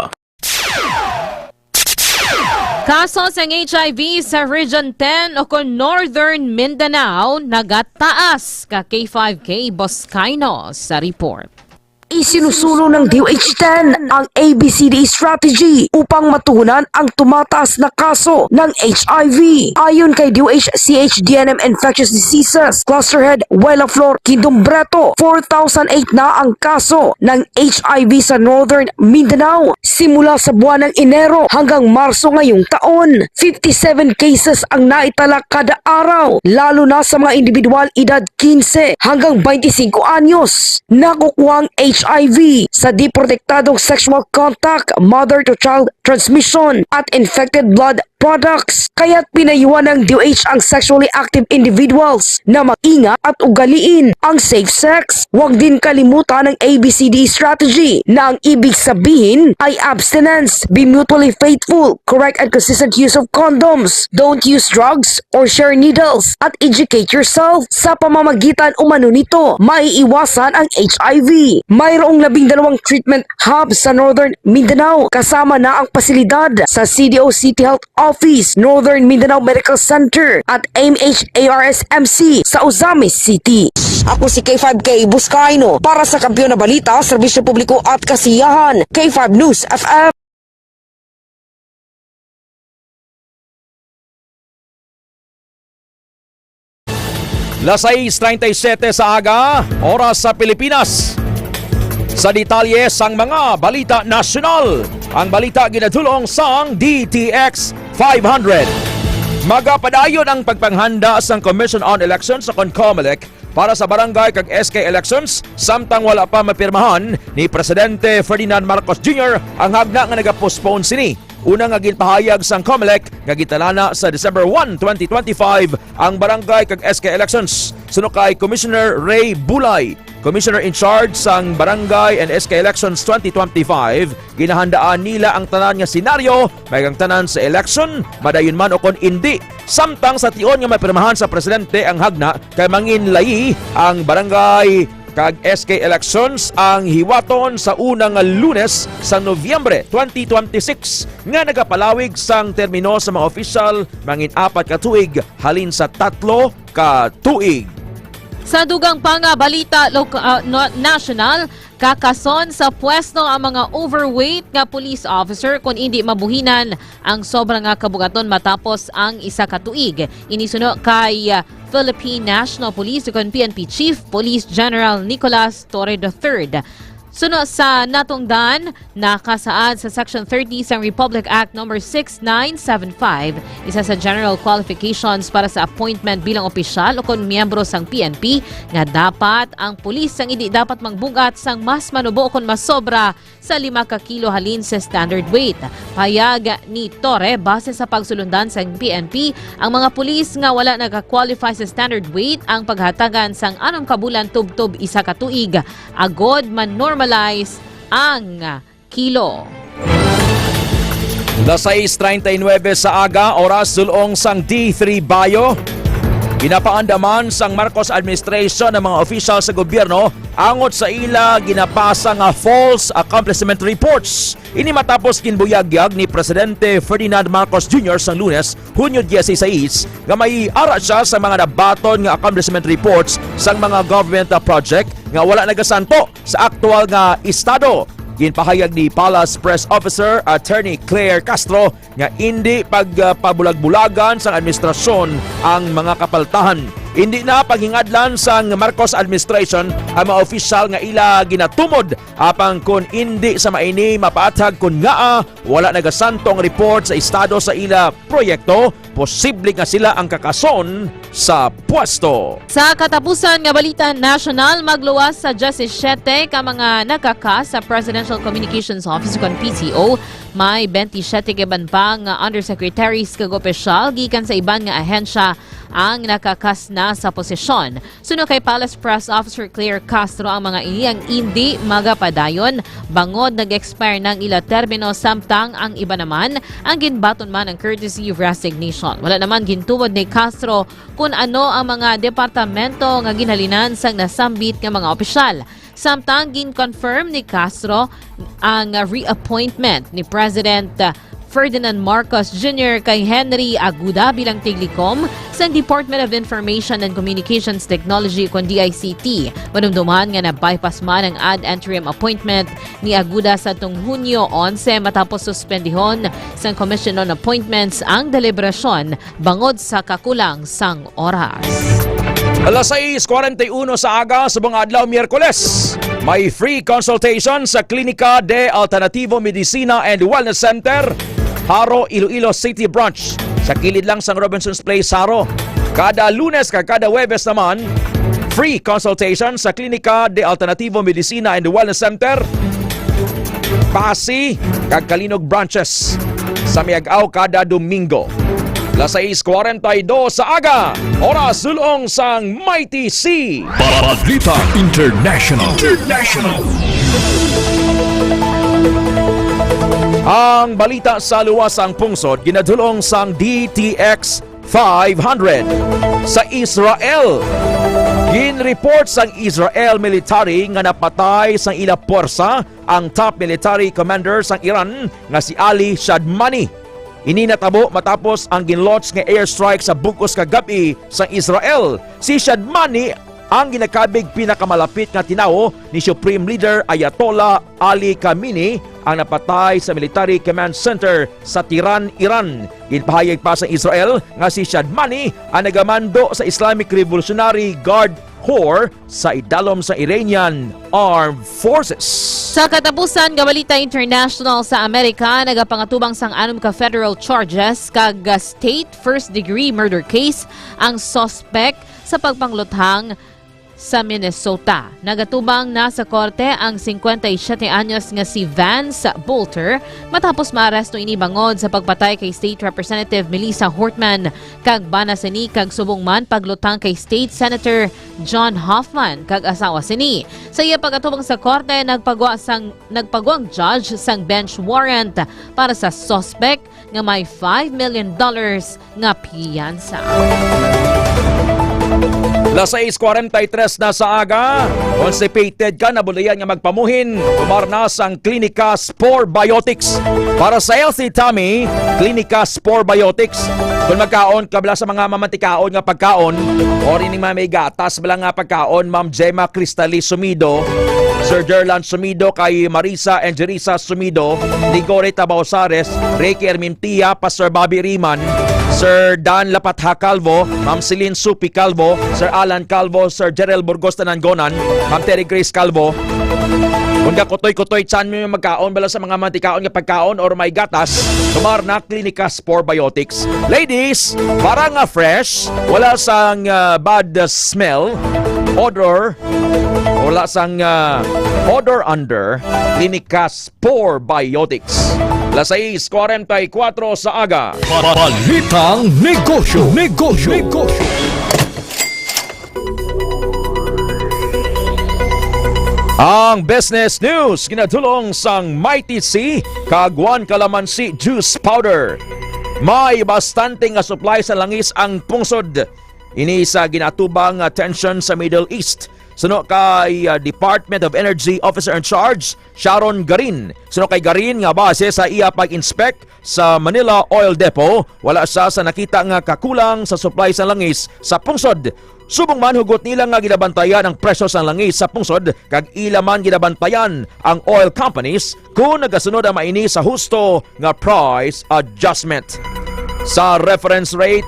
Kaso sang H I V sa Region ten o kon Northern Mindanao nagataas. Ka K five Kay Boscaino sa report. Isinusulong ng D O H ten ang A B C D strategy upang matugunan ang tumataas na kaso ng H I V. Ayon kay D O H C H D N M Infectious Diseases Cluster Head Wela Flor Quindombreto, four thousand eight na ang kaso ng H I V sa Northern Mindanao simula sa buwan ng Enero hanggang Marso ngayong taon. Fifty-seven cases ang naitala kada araw, lalo na sa mga individual edad quince hanggang twenty-five anyos. Nakukuha ang H I V sa di protektadong sexual contact, mother-to-child transmission, at infected blood products. Kaya't pinayuhan ng D O H ang sexually active individuals na mag-ingat at ugaliin ang safe sex. Huwag din kalimutan ang A B C D strategy na ang ibig sabihin ay abstinence, be mutually faithful, correct and consistent use of condoms, don't use drugs or share needles, at educate yourself. Sa pamamagitan umano nito, maiiwasan ang H I V. Mayroong labing dalawang treatment hub sa Northern Mindanao, kasama na ang pasilidad sa C D O City Health Office, Northern Mindanao Medical Center, at M H A R S M C sa Ozamiz City. Ako si K five Kay Buscaino para sa Kampiyon na Balita, Serbisyo Publiko at Kasiyahan, K five News F M. Las sais treinta y siete sa aga, oras sa Pilipinas. Sa detalye sang mga balita nasyonal, ang balita ginadulong sang D T X five hundred. Magapadayon ang pagpanghanda sang Commission on Elections sa kon Comelec para sa barangay kag S K elections, samtang wala pa mapirmahan ni Presidente Ferdinand Marcos Junior ang hagna nga nagapostpone sini. Una nga ginpahayag sang Comelec nga gintalana sa December one, twenty twenty-five ang barangay kag S K elections. Suno kay Commissioner Ray Bulay, Commissioner in charge sang Barangay and S K Elections twenty twenty-five, ginahandaan nila ang tanan nga senaryo, may kang tanan sa election, madayon man o kon indi. Samtang sa tion nga mapirmahan sa presidente ang hagna, kay manginlayi ang barangay kag S K elections ang hiwaton sa una nga Lunes sa Nobyembre twenty twenty-six, nga nagapalawig sang termino sa mga opisyal mangin apat ka tuig halin sa tatlo ka tuig. Sa dugang pa nga balita loka-, ah, no-, national, kakason sa pwesto ang mga overweight nga police officer kon indi mabuhinan ang sobra nga kabugaton matapos ang isa ka tuig. Ini suno kay, ah, Philippine National Police ukon P N P Chief Police General Nicolas Torre the third. Suno sa natungdan, nakasaad sa Section thirty sang Republic Act Number six nine seven five, isa sa general qualifications para sa appointment bilang opisyal o kon miyembro sang P N P, nga dapat ang pulis sang indi dapat magbugat sang mas manubo o kon mas sobra sa lima ka kilo halin sa standard weight. Pahayag ni Torre, base sa pagsulundan sang P N P, ang mga pulis nga wala naka-qualify sa standard weight ang paghatagan sang anom ka bulan tubtob isa ka tuig, agod ma-normalize ang kilo. Las sais treinta y nueve sa aga, oras dulong sang D three Bayo. Ginapaandaman sang Marcos administration ang mga opisyal sa gobyerno angot sa ila ginapasa nga false accomplishment reports. Ini matapos ginbuyagyag ni Presidente Ferdinand Marcos Junior sang Lunes, Hunyo dieciséis, nga may ara siya sa mga nabaton nga accomplishment reports sang mga government project nga wala nagasanto sa aktual nga estado. Ginpahayag ni Palace Press Officer Attorney Claire Castro nga indi pagpabulag-bulagan sang administrasyon ang mga kapaltahan. Indi na paghingadlan sang Marcos administration ang mga opisyal nga ila ginatumod, apang kon indi sa maini mapaathag kon ngaa wala nagasanto ang report sa estado sa ila proyekto, posible nga sila ang kakason sa pwesto. Sa katapusan nga balita nasyonal, magluwas sa diyesisiete ka mga nagkaka sa Presidential Communications Office kon P C O. May twenty-seven ka iban pa nga undersecretaries kag opisyal gikan sa iban nga ahensya ang nakakas na sa posisyon. Suno kay Palace Press Officer Claire Castro, ang mga ini ang indi magapadayon bangod nag-expire na ang ila termino, samtang ang iba naman ang ginbaton man ang courtesy resignation. Wala naman gintuod ni Castro kun ano ang mga departamento nga ginhalinan sang nasambit nga mga opisyal. Samtang gin-confirm ni Castro ang reappointment ni President Ferdinand Marcos Junior kay Henry Aguda bilang tiglikom sang Department of Information and Communications Technology, kon D I C T. Madumduman nga na-bypass man ang ad interim appointment ni Aguda sa tong Hunyo onse matapos suspendihon sang Commission on Appointments ang deliberasyon bangod sa kakulang sang oras. Alas sais kwarenta y uno sa aga sa mga adlaw Miyerkules, may free consultation sa Klinika de Alternativo Medicina and Wellness Center, Jaro, Iloilo City Branch, sa kilid lang sang Robinsons Place, Jaro. Kada Lunes kag kada Huwebes naman, free consultation sa Klinika de Alternativo Medicina and Wellness Center, Passi, kag Calinog branches sa Miag-ao kada Domingo. Las sais kwarenta y dos sa aga, oras dulong sang Mighty C. Balita International. International. Ang balita sa luwas sang pungsod ginadulong sang D T X five hundred. Sa Israel, ginreport sang Israel military nga napatay sang ila puwersa ang top military commander sang Iran nga si Ali Shadmani. Ini natabo matapos ang ginlaunch nga airstrike sa bug-os kagab-i sang Israel. Si Shadmani ang ginakabig pinakamalapit nga tinawo ni Supreme Leader Ayatollah Ali Khamenei, ang napatay sa Military Command Center sa Tehran, Iran. Ginpahayag pa sang Israel nga si Shadmani ang nagamando sa Islamic Revolutionary Guard Corps sa idalom sa Iranian Armed Forces. Sa katapusan nga balita international, sa Amerika, nagapangatubang sang anom ka federal charges kag state first-degree murder case ang suspect sa pagpangluthang sa Minnesota. Nagatubang na sa korte ang singkwenta y siyete anyos nga si Vance Bolter matapos maaresto ini bangod sa pagpatay kay State Representative Melissa Hortman kag bana sini kag subong man paglutang kay State Senator John Hoffman kag asawa sini. Sa iya pag-atubang sa korte, nagpagwa sang nagpagwang judge sang bench warrant para sa suspect nga may five million dollars nga piyansa. Las sais cuarenta y tres na sa aga, constipated ka, nabulian nga magpamuhin, tumar na sang Clinica Spore Biotics. Para sa healthy tummy, Clinica Spore Biotics. Kung magkaon ka bala sa mga mamantikaon nga pagkaon, or ining mga may gatas bala nga pagkaon, Ma'am Gemma Cristali Sumido, Sir Jerlan Sumido, kay Marisa and Jerisa Sumido, Ligore Tabaosares, Ricky Hermintia, Pastor Bobby Riman, Sir Dan Lapatha Calvo, Ma'am Celine Supi Calvo, Sir Alan Calvo, Sir Jerel Burgos Tanangonan, Ma'am Terry Grace Calvo. Kung gakutoy-kutoy tiyan mo yung magkaon bala sa mga mantikaon nga pagkaon or may gatas, tumar na Clinica Spore Biotics. Ladies, para nga fresh, wala sang, ah, bad smell, odor, wala sang, ah, odor under, Clinica Spore Biotics. Las sais cuarenta y cuatro sa aga. Balitang negosyo, negosyo, negosyo. Ang business news ginadulong sang Mighty C kag One Calamansi Juice Powder. May bastante nga supply sa langis ang pungsod. Ini sa ginatubang nga tension sa Middle East. Suno kay, ah, Department of Energy Officer in Charge Sharon Garin. Suno kay Garin, nga base sa iya pag-inspect sa Manila Oil Depot, wala sia sa nakita nga kakulang sa supply sa langis sa pungsod. Subong man, hugot nila nga ginabantayan ang presyo sang langis sa pungsod, kag ila man ginabantayan ang oil companies kung nagasunod ang maini sa husto nga price adjustment. Sa reference rate,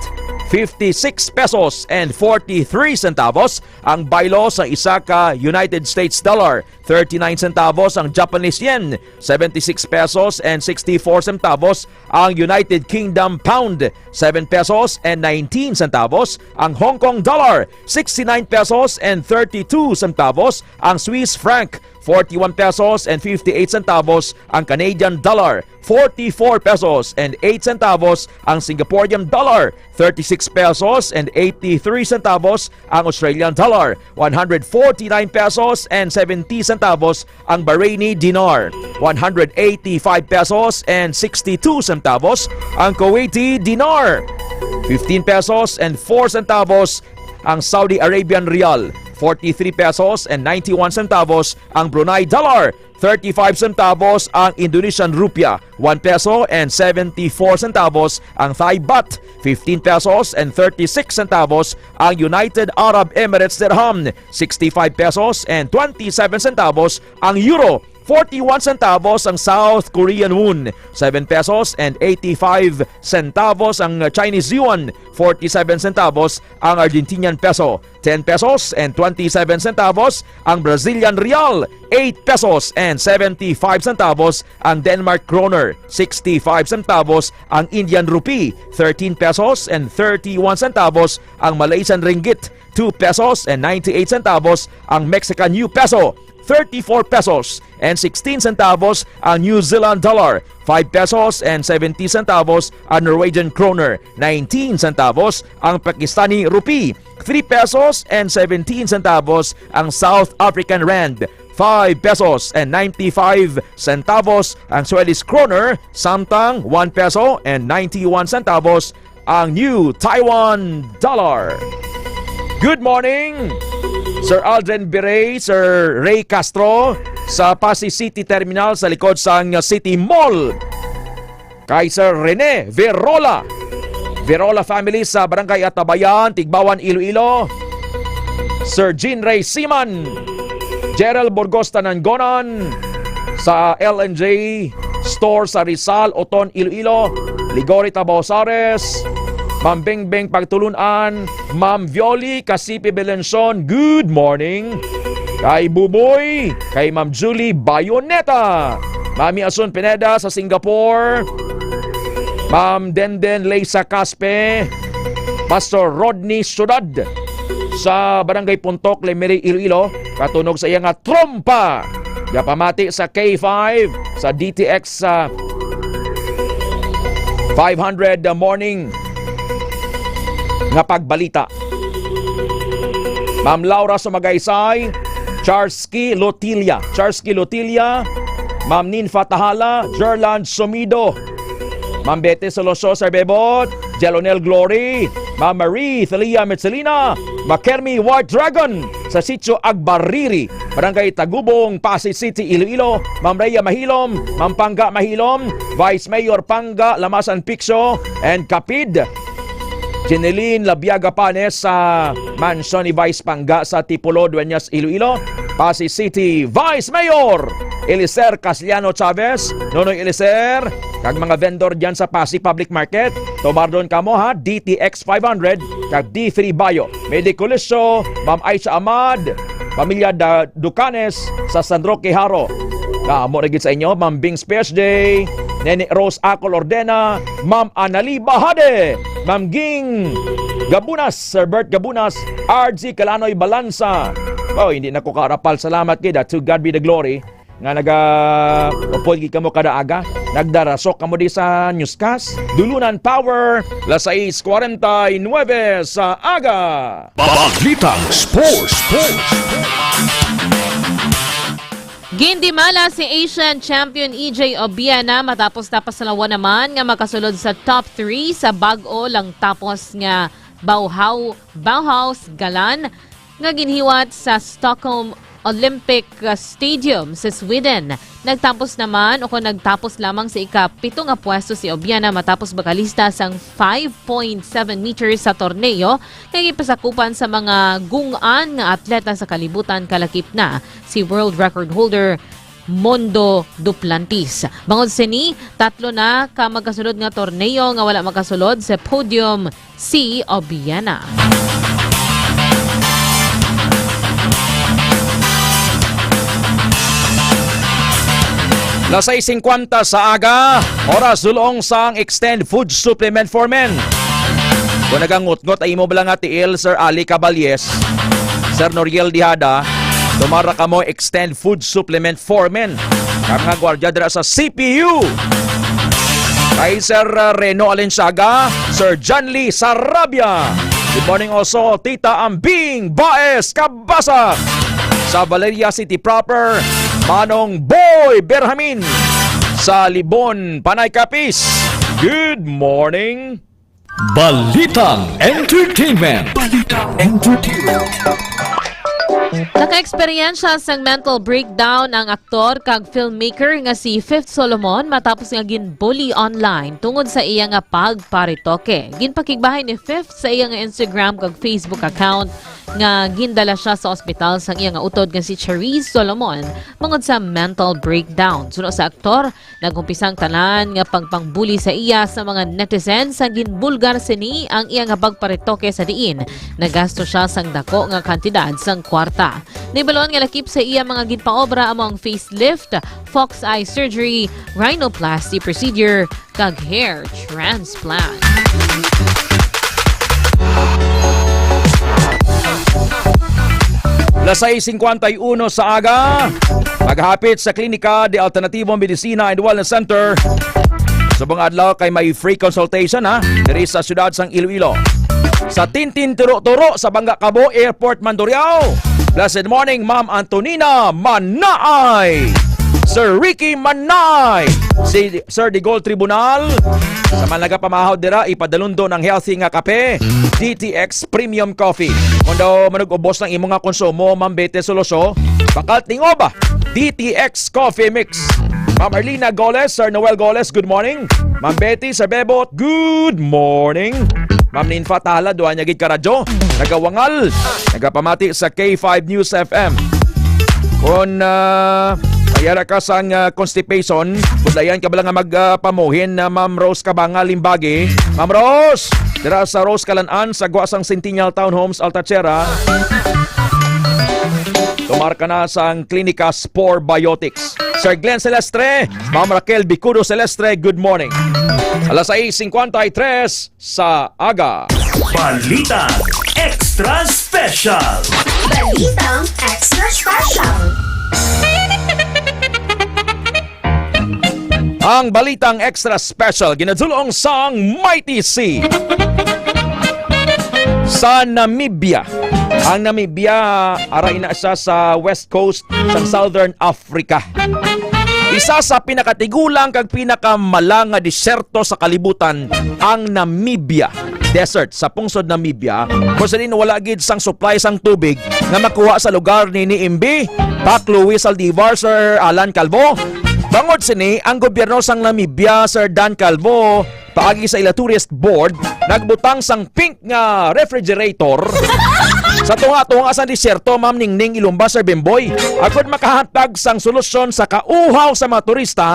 fifty-six pesos and forty-three centavos ang baylo sa isa ka United States dollar, thirty-nine centavos ang Japanese yen, seventy-six pesos and sixty-four centavos ang United Kingdom pound, seven pesos and nineteen centavos ang Hong Kong dollar, sixty-nine pesos and thirty-two centavos ang Swiss franc, forty-one pesos and fifty-eight centavos ang Canadian dollar, forty-four pesos and eight centavos ang Singaporean dollar, thirty-six pesos and eighty-three centavos ang Australian dollar, one hundred forty-nine pesos and seventy centavos ang Bahraini dinar, one hundred eighty-five pesos and sixty-two centavos ang Kuwaiti dinar, fifteen pesos and four centavos ang Saudi Arabian rial, forty-three pesos and ninety-one centavos ang Brunei dollar, thirty-five centavos ang Indonesian rupiah, one peso and seventy-four centavos ang Thai baht, fifteen pesos and thirty-six centavos ang United Arab Emirates dirham, sixty-five pesos and twenty-seven centavos ang euro, forty-one centavos ang South Korean won, seven pesos and eighty-five centavos ang Chinese yuan, forty-seven centavos ang Argentinian peso, ten pesos and twenty-seven centavos ang Brazilian real, eight pesos and seventy-five centavos ang Denmark kroner, sixty-five centavos ang Indian rupee, thirteen pesos and thirty-one centavos ang Malaysian ringgit, two pesos and ninety-eight centavos ang Mexican new peso, thirty-four pesos and sixteen centavos ang New Zealand dollar, five pesos and seventy centavos ang Norwegian kroner, nineteen centavos ang Pakistani rupee, three pesos and seventeen centavos ang South African rand, five pesos and ninety-five centavos ang Swedish kroner, samtang one peso and ninety-one centavos ang New Taiwan Dollar. Good morning, Sir Aldrin Biray, Sir Ray Castro, sa Passi City Terminal sa likod sang City Mall. Kay Sir Rene Verola, Verola family sa Barangay Atabayan, Tigbawan, Iloilo. Sir Jean Ray Siman, Gerald Burgos Tanangonan, sa L and J Store sa Rizal, Oton, Iloilo, Ligori Tabaosares, Ma'am Bengbeng Pagtulunan, Ma'am Violi Kasipi Belenson, good morning. Kay Buboy, kay Ma'am Julie Bayoneta, Mami Asun Pineda sa Singapore, Ma'am Denden Leisa Caspe, Pastor Rodney Sudad, sa Barangay Puntok, Lemery, Iloilo, katunog sa iya nga trompa. Gapamati sa K five, sa D T X, sa five hundred Morning nga pagbalita. Ma'am Laura Sumagaysay, Charsky Lotilla, Charsky Lotilla, Ma'am Ninfa Tahala, Gerland Sumido, Ma'am Betty Soloso, Sir Bebot, Jelonel Glory, Ma'am Marie Thelia Metzelina, Makermi White Dragon, sa Sitio Agbariri, Barangay Tagubong, Passi City, Iloilo, Ma'am Rhea Mahilom, Ma'am Pangga Mahilom, Vice Mayor Pangga Lamasan Piccio, and Kapid, Jeneline Labiaga Panes sa mansyon ni Vice Pangga sa Tipolo, Dueñas, Iloilo, Passi City, Vice Mayor Eliser Castellano Chavez, Nonoy Eliser, kag mga vendor dyan sa Passi Public Market, tumar doon kamo ha, D T X five hundred, kag D three Bayo, Medicolisyo, Ma'am Aisha Ahmad, pamilya Da-, Ducanes sa San Roque, Jaro. Kamo na gid sa inyo, Ma'am Bings P S J, Nene Rose Acol Ordena, Ma'am Anali Bahade, Ma'am Ging Gabunas, Sir Bert Gabunas, R G Kalanoy Balansa. Oh, hindi na ko karapal. Salamat gid, ah. To God be the glory. Nga naga-upod gid kamo kada aga. Nagdarasok kamo di sa newscast. Dulunan Power, las sais cuarenta y nueve sa aga. Balitang Sports. Gindimala si Asian champion E J Obiena matapos na pasalawan naman nga makasulod sa top three sa bag-o lang tapos nga Bauhau-, Bauhaus Galan nga ginhiwat sa Stockholm Olympic, uh, Stadium sa Sweden. Nagtapos naman o kung nagtapos lamang sa ikapito nga pwesto si Obiana matapos makalista sang five point seven meters sa torneo nga gipasakupan sa mga gung-an nga atleta sa kalibutan, kalakip na si world record holder Mondo Duplantis. Bangod sini, tatlo na ka magkasunod nga torneo nga wala makasulod sa podium si Obiena. Las sais cincuenta sa aga, oras dulong sang Extend Food Supplement for Men. Kung nagangutngot ay imo bala nga tiil, Sir Ali Caballes, Sir Noriel Dihada, tumara kamo Extend Food Supplement for Men. Ang mga gwardiya dira sa C P U. Kay Sir, uh, Reno Alenciaga, Sir Janly Sarabia. Good morning also, Tita Ambing Baez Kabasa. Sa Valeria City Proper, Manong Boy Berhamin. Sa Libon, Panay Kapis. Good morning. Balitang Entertainment. Balitang Entertainment. Naka-eksperyensya sang mental breakdown ang aktor kag filmmaker nga si Fifth Solomon matapos nga gin-bully online tungod sa iya nga pagparetoke. Ginpakigbahay ni Fifth sa iya nga Instagram kag Facebook account nga gindala siya sa ospital sang iya nga utod nga si Charisse Solomon bangod sa mental breakdown. Suno sa aktor, nag-umpisa ang tanan nga pagpangbuli sa iya sa mga netizen sa ginbulgar sini ang iya nga pagparetoke sa diin nagasto siya sang dako nga kantidad sang kwarta. Nahibaluan nga lakip sa iya mga ginpaobra amo ang facelift, fox eye surgery, rhinoplasty procedure, kag hair transplant. Las sais cincuenta y uno sa aga, maghapit sa Klinika de Alternativo Medicina and Wellness Center. Subong adlaw kay may free consultation, ha, diri sa siyudad sang Iloilo. Sa Tintin Turo-Turo sa Banga Cabo Airport, Mandurriao. Blessed morning, Ma'am Antonina Manaay. Sir Ricky Manaay. Si Sir Digol Tribunal. Sa mga nagapamahaw dira, ipadalundon ang healthy nga kape, D T X Premium Coffee. Kung daw manug-ubos ang imo nga konsumo, Ma'am Bete Soloso, bakal tingob, D T X Coffee Mix. Ma'am Arlina Goles, Sir Noel Goles, good morning. Ma'am Betty, Sir Bebot, good morning. Ma'am Ninfa Tala, duha niya gid ka radyo. Nagawangal, nagapamati sa K five News F M. Kung, ah, mayara ka sang, ah, constipation, budlayan ka bala nga mag, ah, pamuhin na Ma'am Rose Kabanga Limbagi. Ma'am Rose, dira sa Rose Kalan-an, sa gwa sang Centennial Townhomes, Altachera. Tumar ka na sang Klinika Spore Biotics. Sir Glenn Celestre, Ma'am Raquel Bicudo Celestre, good morning. Alas sais cincuenta y tres sa aga. Balitang Extra Special. Balitang Extra Special. Ang balitang extra special ginadulong sang Mighty C sa Namibia. Ang Namibia, aray na siya sa west coast sa Southern Africa. Isa sa pinakatigulang kag pinakamala nga disyerto sa kalibutan ang Namibia Desert sa pungsod Namibia, kung sa diin wala gid sang supply sang tubig nga makuha sa lugar ni Niimbi, Pak Louis Saldivar, Sir Alan Calvo. Bangod sini, ang gobyerno sang Namibia, Sir Dan Calvo, paagi sa ila tourist board, nagbutang sang pink nga refrigerator sa tunga-tunga sang disyerto, Ma'am Ningning Ilumba, Sir Bimboy, agud makahatag sang solusyon sa kauhaw sa mga turista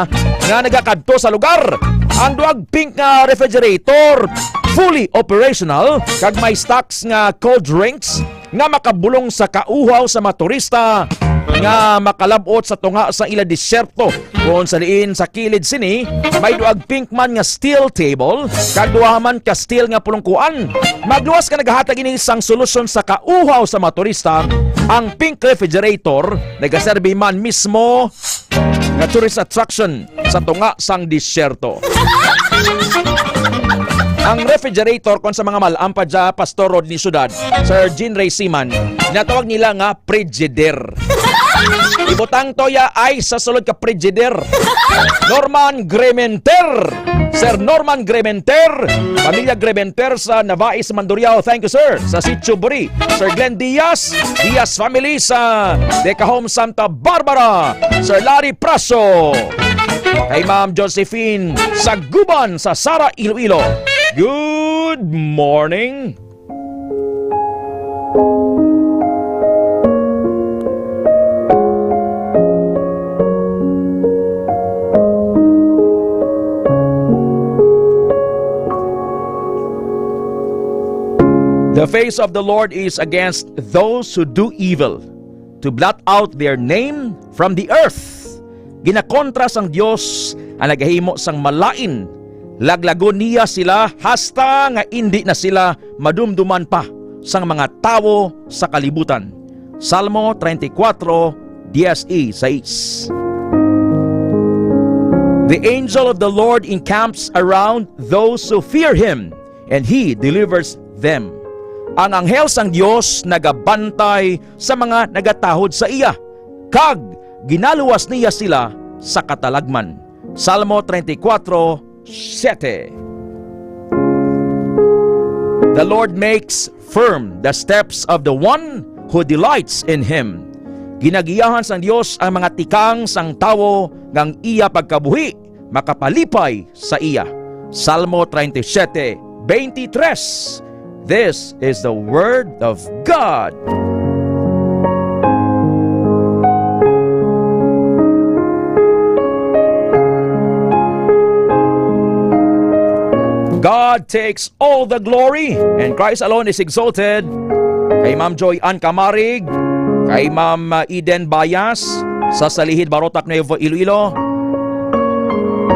nga nagakadto sa lugar. Ang duag pink nga refrigerator fully operational kag may stocks nga cold drinks nga makabulong sa kauhaw sa mga turista nga makalab-ot sa tunga sa ila disyerto. Kung sa diin sa kilid sini, may duag pink man nga steel table kag duha man ka steel nga pulungkuan. Magluwas ka nagahatag ini sang solusyon sa kauhaw sa mga turista ang pink refrigerator, nagaserbi man mismo nga tourist attraction sa tunga sang disyerto. Ang refrigerator, kon sa mga mal-am pa dya, Pastor Rodney Sudad, Sir Jean Ray Siman, ginatawag nila nga Frigidaire. Ibutang toya ay sa sulod ka Frigidaire. Norman Grementer. Sir Norman Grementer. Pamilya Grementer sa Navais, Mandurriao. Thank you, sir. Sa Sitio Buri. Sir Glenn Diaz. Diaz family sa Deca Home, Santa Barbara. Sir Larry Praso. Kay Ma'am Josephine Saguban sa Sara, Iloilo. Good morning. The face of the Lord is against those who do evil, to blot out their name from the earth. Ginakontra sang Dios ang nagahimo sang malain. Laglagon niya sila hasta nga indi na sila madumduman pa sang mga tawo sa kalibutan. Salmo treinta y cuatro, diez y seis. The angel of the Lord encamps around those who fear him, and he delivers them. Ang anghel sang Dios nagabantay sa mga nagatahod sa iya, kag ginaluwas niya sila sa katalagman. Salmo treinta y cuatro, siete. The Lord makes firm the steps of the one who delights in him. Ginagiyahan sang Dios ang mga tikang sang tawo nga ang iya pagkabuhi makapalipay sa iya. Salmo treinta y siete, veintitrés. This is the word of God. God takes all the glory, and Christ alone is exalted. Kay Ma'am Joy Ann Camarig, kay Ma'am, uh, Eden Bayas, sa Salihid, Barotac, Nuevo Iloilo.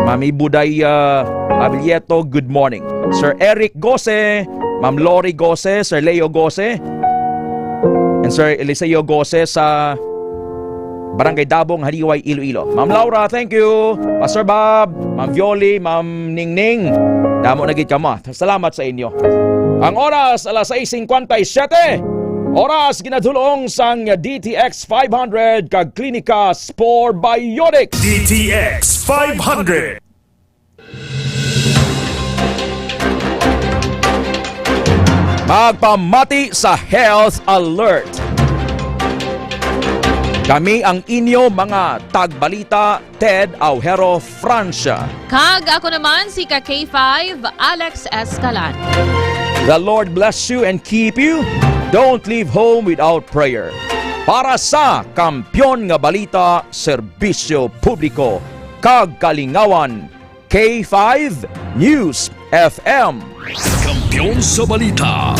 Mami Buday, uh, Abilieto, good morning. Sir Eric Gose, Ma'am Lori Gose, Sir Leo Gose, and Sir Eliseo Gose sa Barangay Dabong, Haliway, Iloilo. Ma'am Laura, thank you. Pastor Bob, Ma'am Violi, Ma'am Ningning, damo na gid kamo. Salamat sa inyo. Ang oras, alas sais cincuenta y siete. Oras ginadulong sang D T X five hundred kag Klinika Spore Biotics. D T X five hundred. Magpamati sa Health Alert. Kami ang inyo mga tagbalita, Ted Aujero Francia. Kag ako naman si ka K five, Alex Escalante. The Lord bless you and keep you. Don't leave home without prayer. Para sa Kampiyon nga Balita, Serbisyo Publiko, kag Kalingawan, K five News F M. Kampiyon sa balita,